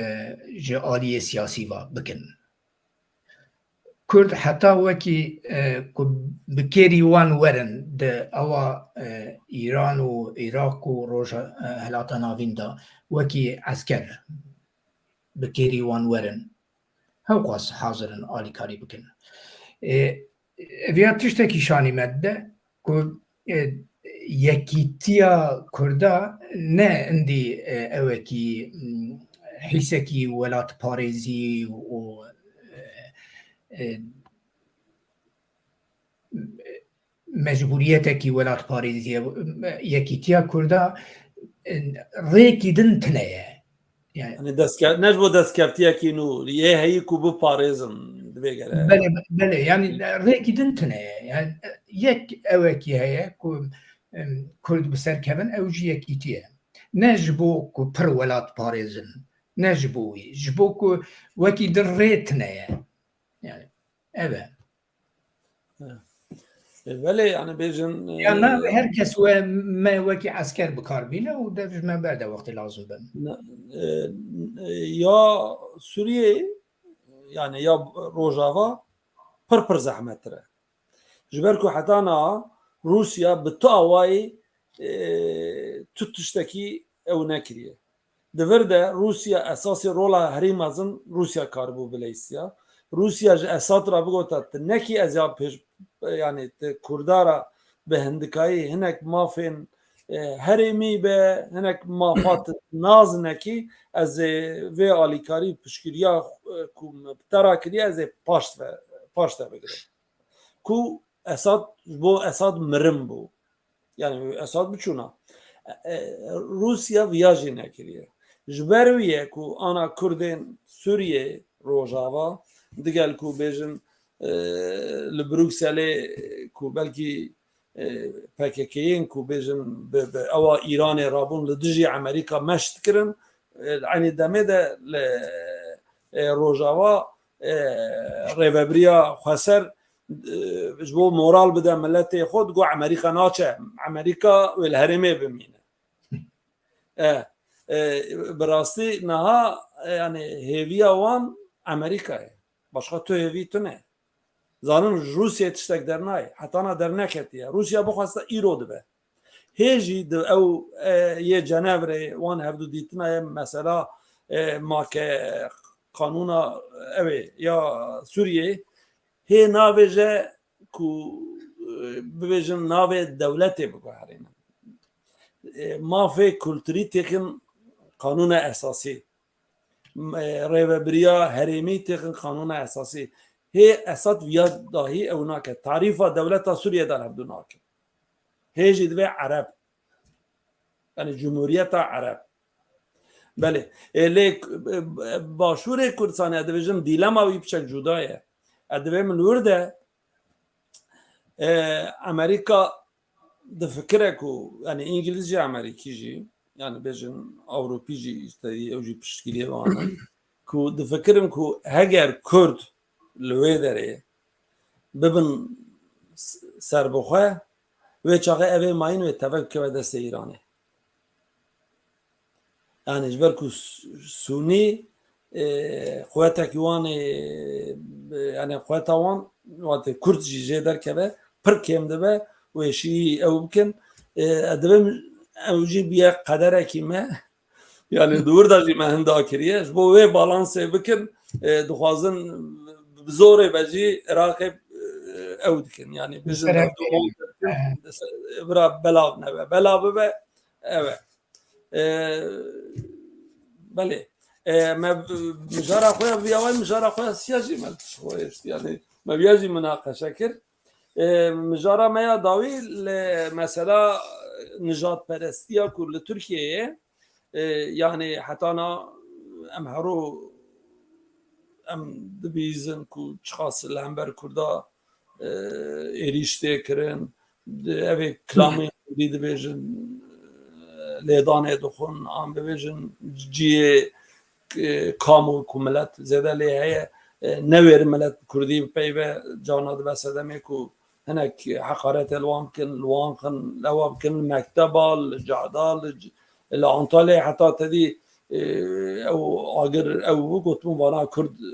ji aliyê siyasî ve bikin. Kurd heta wekî, e, ku bi kêrî wan werin di ewa, e, Îran û Iraq û Roja, e, Hilata Navîn de wekî esker bi kêrî wan werin, hewqas hazir in alîkarî bikin. E, ev ya tiştekî şanî me dide ku, e, yekîtiya Kurda ne indî, e, ewekî, m, hîsekî welatparêzî û, e, e, mecbûriyetekî welatparêzî ye. Yekîtiya Kurda, e, rêkî din tune ye. Yani, Hani destke-, ne ji bo destkeftiyekî nû, yê heyî ku biparêzin divê gere. Belê, belê, yani rêkî din tune ye. Yani yek ewekî heye ku, em, Kurd bi ser kevin, ew jî yekîtî ye. Ne ji bo ku pir welat parêzin, ne ji bo wî, ji bo ku wekî din rê tune ye. Yani ev e. E, belê, yani bêjin, Ya e, na her kes we me wekî esker bi kar bîne û dev ji me berde wextê lazim bin. Ne, e, e, ya Sûriyê, yani ya Rojava pir pir zehmettir e. Ji ber ku heta na Rûsya bi tu awayî, e, tu tiştekî ew nekiriye. Di vir de Rûsya esasê rola herî mezin Rûsya karibû bileysiya. Rûsya ji Esad re bigota, tu nekî ez ya pêş, yani tu Kurda re bi hindikayî hinek mafên, e, herêmî be, hinek mafat nazinekî, ez ê vê alîkarî piştgiriya, e, ku min bi te re kiriye, ez ê paş ve, paş te bigirim. Ku Esad, ji bo Esad mirin bû. Yani Esad biçûna. E, e, Rûsya viya jî nekiriye. Ji ber wî ye ku ana Kurdên Sûriyê, Rojava, digel ku bêjin, e, li Brukselê ku belkî, e, P K K'yên ku bêjin bi, bi ewa Îranê rabûn li dijî Amerîka meşt kirin, e, li eynî demê de li, e, Rojava, e, rêvebiriya xweser, e, ji bo moral bide miletê xwe, digot Amerîka naçe, Amerîka wê li herêmê bimîne. E, e, bi rastî niha, e, yani hêviya wan Amerîka ye. Başqa tu hêvî tune. Zanin ji Rûsiyê tiştek dernayê. Hetana derneketiye. Rûsya bixweste îro dibe. Hê jî di ew, e, yê Cenevrê wan hevdu dîtina ye mesela, e, ma ke qanûna ew ê ya Sûriyê hê navêje ku, e, bibêjin navê dewletê biguherînin. E, mafê kulturî têkin qanûna esasî. M-, e, rêvebiriya herêmî têxin qanûna esasî. Hê Esad viya dahî ew nake. Tarîfa dewleta Sûriyê de hevdu nake. Hê jî divê Ereb. Yani Cumhuriyeta Ereb. Belê. E, lê, e, Başûrê Kurdistanê, ez dibêjim dîlema wî piçek cuda ye. Ez dibêm li wir de, e, Amerîka difikire ku, yani Îngilîz jî, Amerîkî jî, yani bêjin Ewropî jî, işte ew jî piştgiriyê wan in, ku difikirin ku heger Kurd li wê derê bibin s-, serbixwe, wê çaxê ev ê mayîn wê tevek bikeve destê Îranê. Yani ji ber ku s-, Sûnî, e, quwetekî wan ê, e, yani quweta wan, watê Kurd jî jê derkeve, pir kêm dibe, wêşî ew bikin. E, ez dibêm ew jî biye qederekî me. Yani di wir de jî me hinda kiriye. Ji bo wê balansê bikin, e, dixwazin bi zorê be jî Iraqê, e, ew dikin. Yani bijin Serek hevdu ol dikin, bira belav nebe. Belav bibe, ew e. E, belê. E, me, mijara xwe ya viya wê, mijara xwe ya siya jî me tişt xwe hişt. Yani me viya jî minaqeşe kir. E, mijara me ya dawî li mesela nijadperestiya ku li Tirkiyeyê, e, yani hetana em hero em dibîzin ku çiqas li hember Kurda, e, êrîş tê kirin. Di, ev ê kilamên Kurdî dibêjin, e, lêdanê dixwin, an bibêjin cihê, e, kam û ku milet zêde lê heye, e, newêrin milet bi Kurdî bipeyve, carna dibe sedemê ku hinek heqaretê li wan bikin, li wan xin, li ewa bikin, li mekteba, li cahda, li c-, li Antalyayê heta tedî e, ew agir, ew bû, gotibûn vana Kurd, e,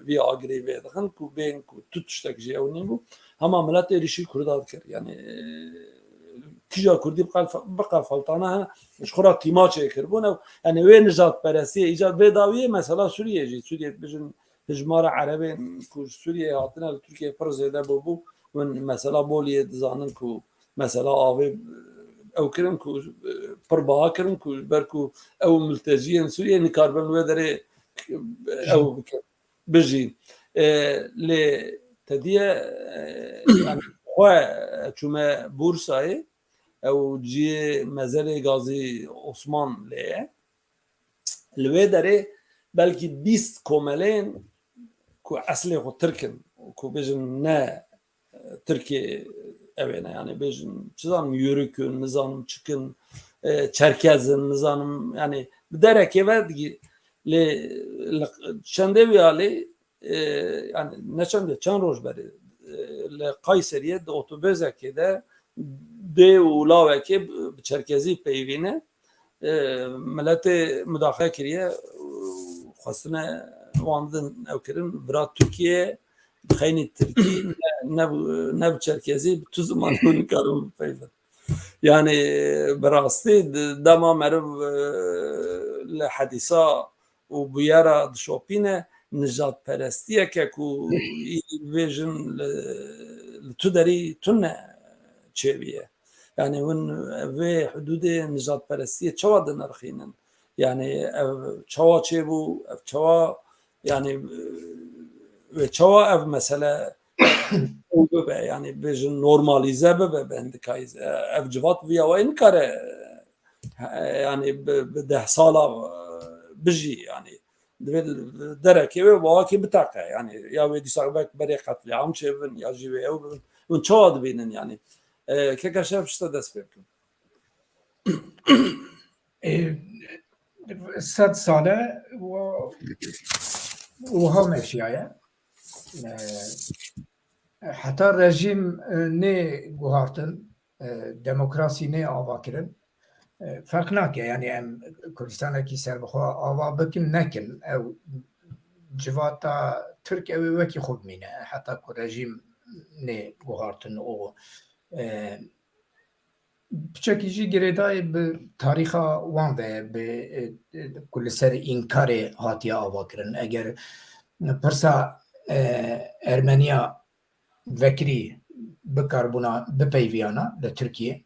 vî agirê vê dixin ku bên ku tu tiştek jî ew nîbû, hema milet êrîşî Kurda dikir. Yani, e, kîja Kurdî biqel-, biqefeltana he, ji xwe re tîma çêkiribûn. Ew, yani wê nijadperestiyê îcad vê dawiyê mesela Sûriyê jî, Sûriyê bijin hijmara Erebên ku ji Sûriyeyê hatine li Tirkiyeyê pir zêde bûbû. Win mesela Boliyê dizanin ku mesela avê ew kirin ku pir biha kirin ku ji ber ku ew milteciyên Sûriyeyê nikaribin wê derê ew bikin, bijîn. E, lê tediye, e, yani xwe çûme Bursayê, ew ciyê mezelê Gazî Osman lê ye. Li wê derê belkî bîst komeleyên ku eslê xwe Tirk in, ku bêjin ne, e, Tirkê ew ê ne, yani bêjin, çi zanim, Yûruk in, nizanim çik in, e, Çerkez in, nizanim, yani bi derekê ve digî-, lê li çendê wî alî, e, yani ne çendê, çend roj berê, e, li Kayseriyê di otobêzekê de dê û lawekê bi, bi Çerkezî peyivîne. E, miletê mudaxile kiriye, xwestine wan bidin ew kirin, vira Tirkiye, xeynî Tirkî, ne, ne, ne bi Çerkezî, bi tu ziman hûn nikarin bipeyivin. Yani bi rastî de-, dema meriv, e, li hedîsa û bûyera dişopîne, nijadperestiyeke ku î bêjin li, li tu derî tune çêbûye. Yani hûn vê hudûdê nijadperestiyê çawa dinirxînin? Yani ev çawa çêbû, ev çawa, yani, e, wê çawa ev mesele bibe, yani bêjin normalîze bibe, bendikayîze. Ev civat vî awayî nikare, e, yani bi, bi deh sala, e, bijî, yani divê derekê wê bawakê biteqe, yani ya wê dîsa wek berê qetlîam çêbin, ya jî wê ew bibin. Hûn çawa dibînin yani? E, keke Şef, ji te dest pê bikim. E, sed sal e wi-, wiha meşiyaye. E, heta rejîm, e, nê guhartin, e, demokrasî nê ava kirin, e, ferq nake. Yani em Kurdistanekî serbixwe ava bikin nekin, ew civata Tirk ew ê wekî xwe bimîne heta ku rejîm nê guhartin û, e, piçekî jî girêdayî bi tarîxa wan ve ye, bi, e, e, ku li ser înkarê hatiye ava kirin. Eger pirsa, e, Ermeniya vekirî bikaribûna bipeyviyana li Tirkiyê,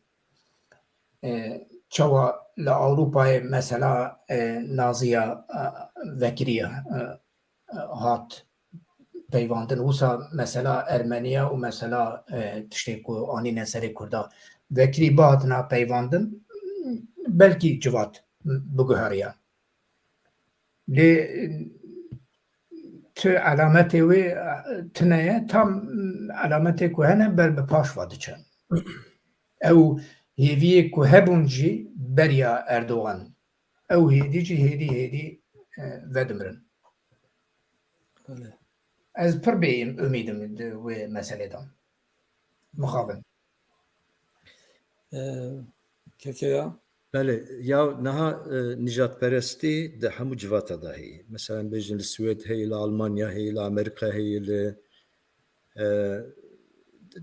e, çawa li Ewropayê mesela, e, naziya, e, vekirî, e, e, hat peyvandin. Wisa mesela Ermeniya û mesela, e, tiştê ku anîne serê Kurda vekirî bihatina peyvandin, belkî civat biguheriya. Lê, e, tu elametê wê, e, tune ye, tam elametê ku hene ber bi paş ve diçe. Ew hêviyê ku hebûn jî beriya Erdogan. Ew hêdî jî hêdî hêdî, e, vedimirin. Belê. Ez pir bêyîm umîdim di wê meselê de. Mixabin. E, Keke ya? Belê, ya niha, e, nijadperestî di hemû civata de heye. Mesela, em bêjin li Swêd heye, li Almanya heye, li Amerîka heye, li, e,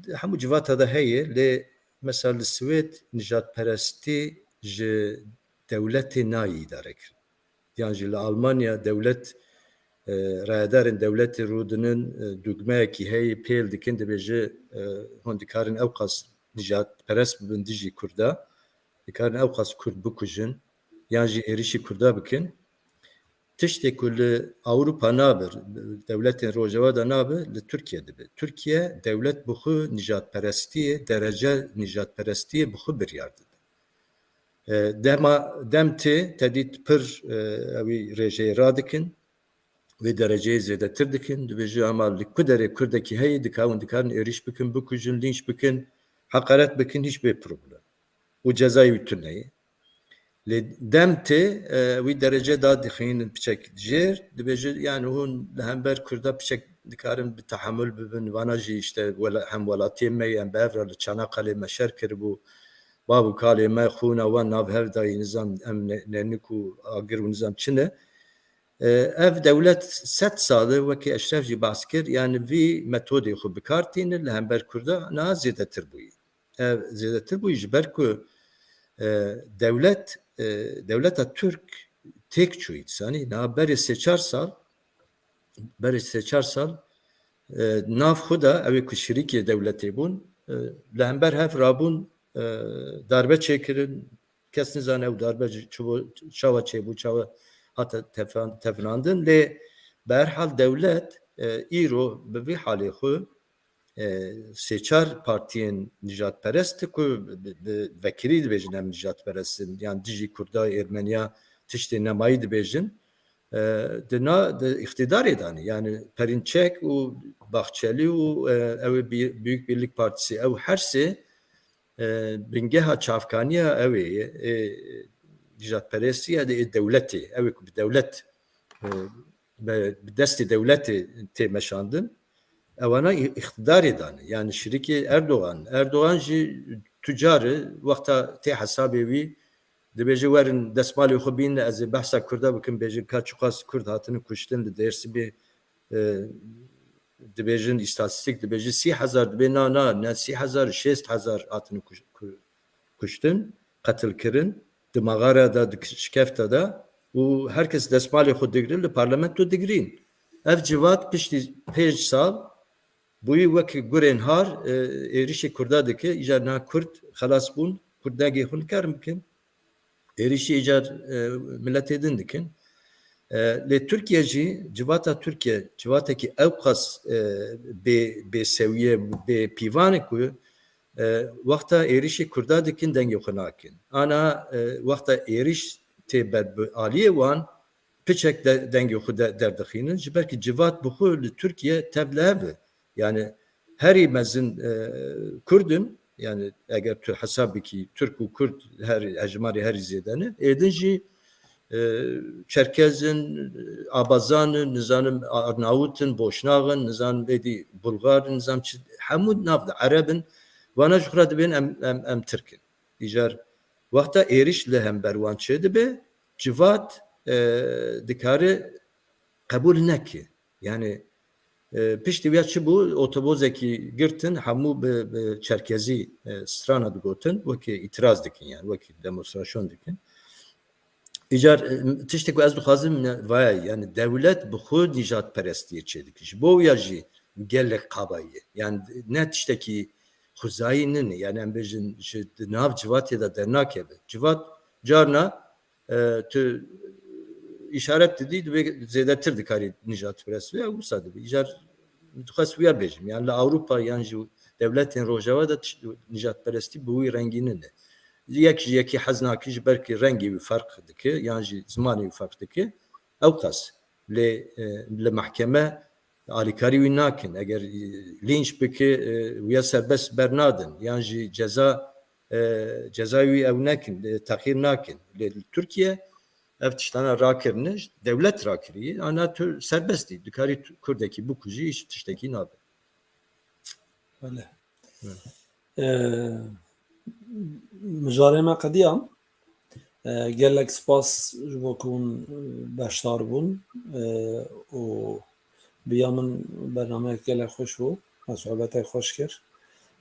di hemû civata de heye, lê mesela li Swêd nijadperestî ji dewletê nayê îdare kirin. Yan jî li Almanya dewlet, e, rayedarên dewletê rûdinin, e, dûgmeyekî heye, pêl dikin, dibêje, e, hûn dikarin ewqas nijadperest bibin dijî Kurda, dikarin ewqas Kurd bikujin, yan jî êrişî Kurda bikin. Tiştê ku li Ewropa nabe, dewletên Rojava de nabe, li Tirkiye dibe. Tirkiye dewlet bi xwe nijadperestiyê, derece nijadperestiyê bi xwe biryar dide. E, dema, dem tê, te dît pir, e, ewî rêjeyê radikin, wê dereceyê zêdetir dikin. Dibêje, ama li ku derê Kurdekî heye, dika-, hûn dikarin êrîş bikin, bikujin, lînç bikin, heqaret bikin, hiç bê problem. Û cezayê wî tune ye. Lê dem tê, e, wî derece da dixînin piçek jêr, dibêje, yani hûn li hember Kurda piçek dikarin bi tehemul bibin, vana jî işte wela-, hemwelatiyê me ye, em bi hev re li Çanakkale me şer kiribû, bav û kalê me, xûna wan nav hev dayî, nizam em ne, nenik û agir û nizam çi ne. E, ev dewlet sed sal e, wekî Eşref jî behs kir, yani vî metodê xwe bi kar tîne li hember Kurda niha zêdetir bûyî. Ev zêdetir bûyî ji ber ku, e, dewlet, e, dewleta Tirk têk çûyî, dizanî, niha berê sê çar sal, berê sê çar sal, e, nav xwe de ew ê ku şirîkê dewletê bûn, e, li hember hev rabûn, e, darbe çêkirin, kes nizane ew darbe çi bû, çawa çêbû, çawa hate tefan-, tevnandin. Lê bi her hal dewlet, e, îro bi vî halê xwe, e, sê çar partiyên nijadperest ku bi, bi vekirî dibêjin em nijadperest in, yan dijî Kurda, Ermeniya tiştê nemayî dibêjin, e, di na, di îqtîdarê de ne. Yani Perinçek û Bahçeli û, e, ew ê Bi-, Büyük Birlik Partisi, ew her sê, e, bingeha çavkaniya ew ê, e, nijadperestiya de ê dewletê, ew ê ku bi dewlet, e, bi, bi destê dewletê tê meşandin, ewana î-, îqtidarê de ne. Yani şirîkê Erdogan. Erdogan jî tucar e, wexta tê hesabê wî, dibêje werin destmalê xwe bînin, ez ê behsa Kurda bikim, bêjin ka çiqas Kurd hatine kuştin li Dêrsimê, e, dibêjin, îstatîstîk dibêje sî hezar, dibê na, na, ne sî hezar, şêst hezar hatine kuş-, ku-, kuştin, qetil kirin, di maxara de, di şikefta de û her kes destmalê xwe digrin, li parlamento digrîn. Ev civat piştî pênc sal bûyî wek gurên har, e, êrişê Kurda dike, îcar niha Kurd xelas bûn, Kurd dengê xwe nikarin bikin. Êrişî îcar, e, miletê din dikin. E, lê Tirkiye jî, civata Tirkiye, civatekî ewqas, e, bê, bêsewiye, bê pîvan e ku, e, wexta êrişî Kurda dikin, dengê xwe nakin. Ana, e, wexta êriş tê ber bi aliyê wan, piçek de, dengê xwe de, derdixînin. Ji ber ku civat bi xwe li Tirkiye tev li hev e. Yani herî mezin, e, Kurd in, yani eger tu hesab bikî, Tirk û Kurd her, hejmarê herî zêde ne. Êdin jî, e, Çerkez in, Abazan in, nizanim Arnawut in, Boşnax in, nizanim êdî Bulgar in, nizanim çi, hemû nav de Ereb in. Vana ji xwe re dibên em, em, em Tirk in. Îcar wexta êriş li hember wan çêdibe, civat, e, dikare qebûl neke. Yani, e, piştî wiya çi bû? Otobozekî girtin, hemû bi, bi çerkezî, e, strana digotin, wekî îtiraz dikin, yani wekî demonstrasyon dikin. Îcar, e, tiştê ku ez dixwazim ne, vaya, yani dewlet bi xwe nîjadperestiyê çêdike. Ji bo wiya jî gelek qabayî ye. Yani ne tiştekî xwezayî nîne. Yani em bêjin ji di nav civatê de dernakeve. Civat carna, e, tu îşaret didî, dibê zêdetir dikarî nîjadperest be, ew wisa dibe. Îcar dixwest wiya bêjim. Yani li Ewropa yan jî dewletên Rojava de tişt-, nîjadperestî bi wî rengî nîne. Yek ji yekî hez nake ji ber ku rengê wî ferq dike, yan jî zimanê wî ferq dike. Ewqas. Lê, e, li mehkeme alîkarî wî nakin. Eger, e, lînç bike, e, wiya serbest bernadin. Yan jî ceza, e, cezayê wî ew nekin, e, texîr nakin. Lê li Tirkiye ev tiştana rakirine, dewlet rakiriye, ana tu serbest î. Dikarî tu-, Kurdekî bikujî, hiç tiştekî nabe. Belê. Hı. Ee, mijarê me qediya. Ee, gelek spas ji bo ku hûn, e, beşdar bûn. Ee, û bi ya min bernameyek gelek xweş bû. Me sohbetek xweş kir.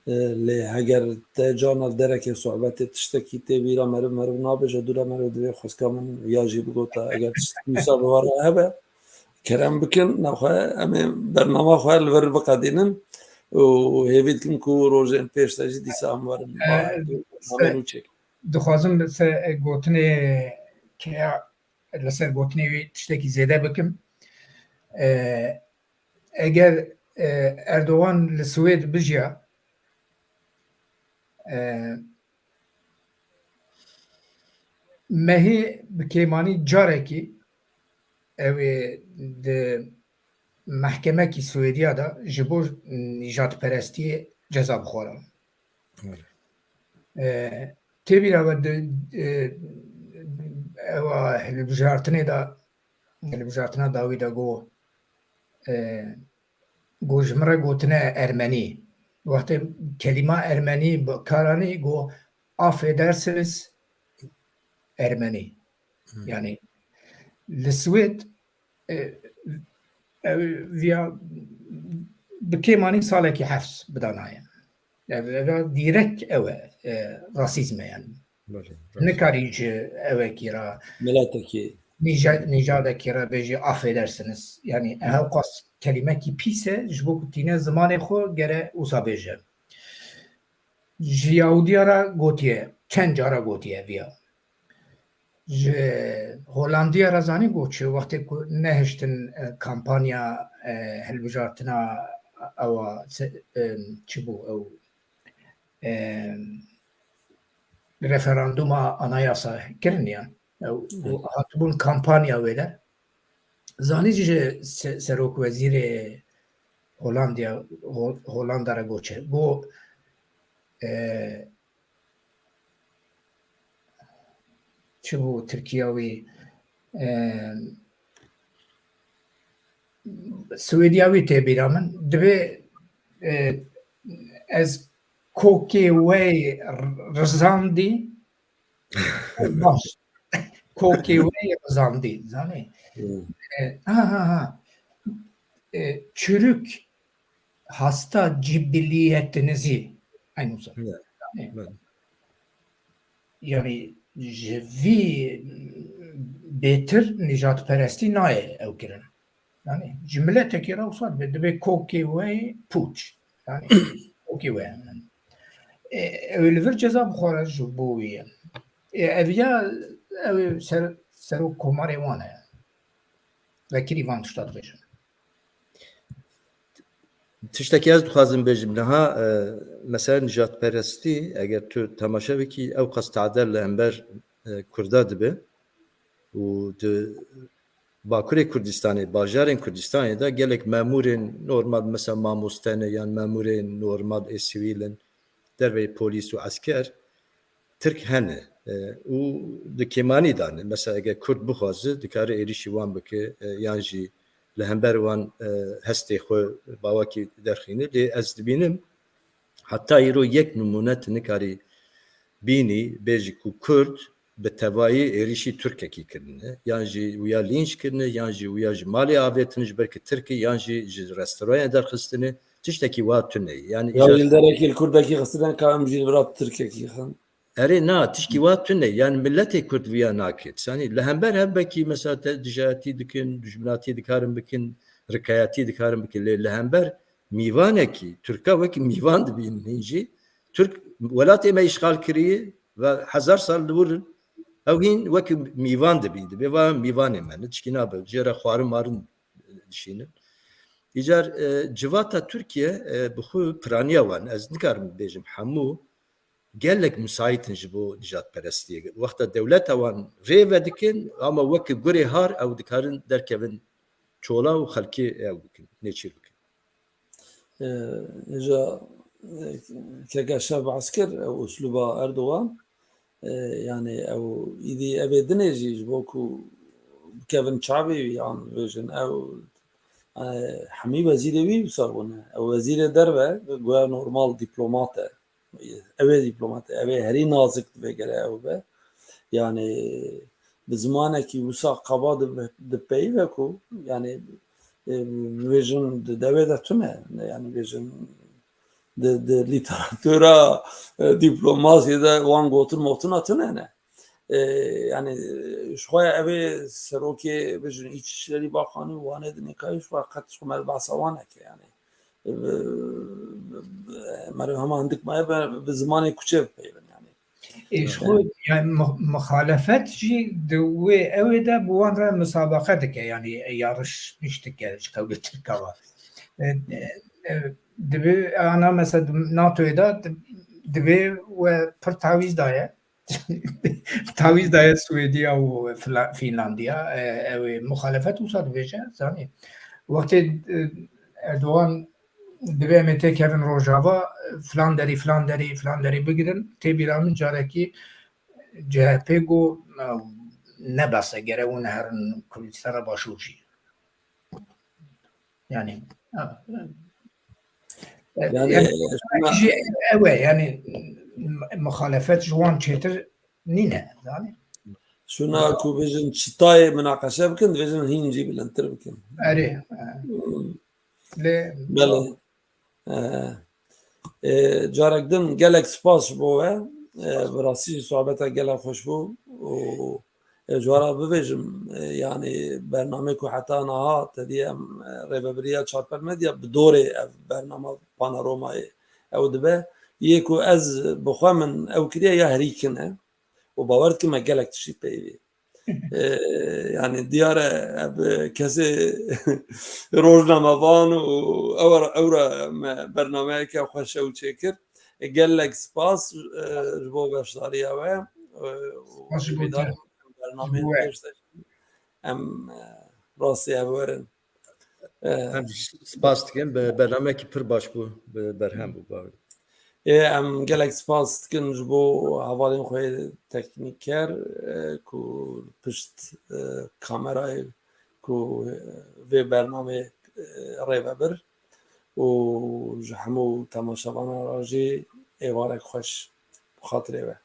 Ee, lê heger te carna derekê sohbetê tiştekî tê bîra meriv, meriv nabêje, dûre meriv divê xwezka min ya jî bigota. Eger tiştek wisa bi we re hebe, kerem bikin, nexwe em ê bernama xwe li vir biqedînin û hêvî dikin ku rojên pêş de jî dîsa em werin. E, bernameyê nû çêkin. Dixwazim li ser gotinê keya, li ser gotinê wî tiştekî zêde bikim. E, eger, e, Erdogan li Swêd bijiya, e, mehî bi kêmanî carekî ew ê di mehkemekî Swêdiya de ji bo nîjadperestiyê ceza bixwara. Belê. E, tê bîra we di, e, ewa hilbijartinê de, hilbijartina dawî de got, e, got ji min re gotine ermenî. Wextê kelîma ermenî bi kar anî, got affedersiniz, Ermenî. Yani li Swêd, e, ew viya bi kêmanî salekî hefs bidanaye. Ev, ev direkt ew e, e, rasîzm e yani. Belê, rast. Nikarî ji ewekî re, Miletekî. nîja-, nîjadekî re bêjî affedersiniz. Yani hewqas kelimekî pîs e, ji bo ku tîne zimanê xwe gere wisa bêje. Ji Yahudiya re gotiye, çend cara gotiye viya. Ji Holandiya re zanî got çi, wextê ku nehiştin, e, kampanya, e, hilbijartina ewa se-, e, çi bû ew, e, referanduma anayasa kirin ya. Ew, û hatibûn kampanya wê de. Zanî jî ji se-, serok wezîrê Holandiya, Ho-, Holanda re got çi. Got, e, çi bû Tirkiya wî, e, Swêdiya wî tê bîra min. Divê, e, ez kokê we rizandî, baş. Kokê we rizandî, zanî? Hmm. E, ha, ha, ha. E, çürük hasta cibiliyetinizi. Aynı uzak. Evet. Yani, evet. Yani, ji vî bêtir nîjadperestî nayê ew kirin. Yani, ji miletekî re wisa dibe, dibe kokê we pûç. Yani, kokê we. E, ew ê li vir ceza bixware ji bo wî. E, ev ya, ew ê ser, serok komarê wan e. Vekirî van tişta dibêjin. Tiştekî ez dixwazim bêjim niha, e, mesela nijadperestî, eger tu temaşe bikî, ew qas tade li hember, e, Kurda dibe û di Bakurê Kurdistanê, bajarên Kurdistanê de gelek memûrên normal, mesela mamoste ne yan memûrên normal ê sivîl in, derveyî polîs û esker, Tirk hene, e, û di kêmanî de ne. Mesela eger Kurd bixwaze, dikare êrîşî wan bike, e, yan jî li hember wan, e, hestê xwe bawekî derxîne. Lê ez dibînim, heta îro yek nimûne tu nikarî bînî, bêjî ku Kurd bi tevayî êrîşî Tirkekî kirine, yan jî wiya lînç kirine, yan jî wiya ji malê avêtine ji ber ku Tirk e, yan jî ji restoranê derxistine, tiştekî wa tune ye. Yani, Yan îcar jî li derekî li Kurdekî xistine ka em jî li vir Tirkekî xin. Erê na, tişkî wa tune ye. Yani, miletê Kurd viya nake. Sanî, li hember hevbekî, mesela, te dijayetî dikin, dijminatî dikarin bikin, rikayetî dikarin bikin. Lê li hember mîvanekî, Tirka wekî mîvan dibînin hîn jî. Tirk welatê me îşxal kiriye ve hezar sal li wir in. Ew hîn wekî mîvan dibîn. Dibê va mîvanê me, ne tişkî nabe. Jê re xwarin marin dişînin. Îcar, e, civata Tirkiye, e, bi xwe piraniya wan, ez nikarim bêjim hemû, gelek misait in ji bo nijadperestiyê. Wexta dewleta wan rê vedikin, ama wekî gurê har ew dikarin derkevin çola û xelkê ew bikin, nêçîr bikin. E, hêja, e, keke şer behs kir, ew uslûba Erdogan, e, yani ew îdî ev ê dinê jî ji bo ku bikevin çavê wî, yan bêjin ew, e, hemî wezîrê wî wisa bûne. Ew wezîrê derve, goya normal dîplomat e. Ew ê dîplomat e, ew ê herî nazik divê gere ew be. Yani bi zimanekî wisa qaba di-, dipeyive ku, yani, e, bêjin di dewê de tune, yani bêjin di, di lîteratura, e, dîplomasiyê de wan gotin motina tune ne. E, yani, e, ji xwe ev ê serokê bêjin Îçişlerî Bakanî û wanê di nêkayî ji xwe qet ji xwe me behsa wan neke yani. E, bi, bi, bi, meriv hema hindik maye be, bi zimanê kuçê bipeyivin yani. Ê, ji xwe, yani, mi-, mixalefet jî di wê ew ê de bi wan re misabeqe dike, yani, yarış pêş dike ji qewlê Tirka ve. E, e, e, divê, ana mesela di NATOyê de di-, divê we pir tawîz daye. Tawîz daye Swêdiya û Fla-, Fînlandiya. E, ew ê muxalefet wisa dibêje, zanî. Wextê, e, Erdogan divê em ê têkevin Rojava, filan derî, filan derî, filan derî bigirin. Tê bîra min carekî C H P got, e, ne bes e, gere hûn herin Kurdistana Başûr jî. Yani, ha, e, Yani, yani, şuna jî ew e, yani, muxalefet ji wan çêtir nîne, zanî? Şuna ku bêjin çitayê minaqeşe bikin, dibêjin hîn jî bilindtir bikin. Erê. Lê Belê. E, e, carek din gelek spas ji bo we. E, bi rastî jî sohbeta gelek xweş bû û, e, ji we re bibêjim, e, yanî bernameyê ku heta niha tedî em, e, rêvebiriya Çarper Medya bi dorê ev bernama Panoramayê ew dibe. Yê ku ez bi xwe min ew kiriye ya herî kin e û bawer dikim me gelek tiştî peyivî. E, yanî diyar e, ev kesê rojnamevan û ew re, ew re me bernameyeke xweş ew çêkir. E, gelek spas, e, ji bo beşdariya we. E, û Spas ji bo te. hêvîdar im bernameyên Ji bo we. pêş de em, e, rastî hev werin. E, Em spas dikin, bi bernameyekî pir baş bû, bi berhem bû. Bawer. Ê, em gelek spas dikin ji bo hevalên xwe yê teknîker, e, ku pişt, e, kamerayê ku, e, vê bernamê, e, rêvebir û ji hemû temaşevanan re jî êvarek xweş bi xatirê we.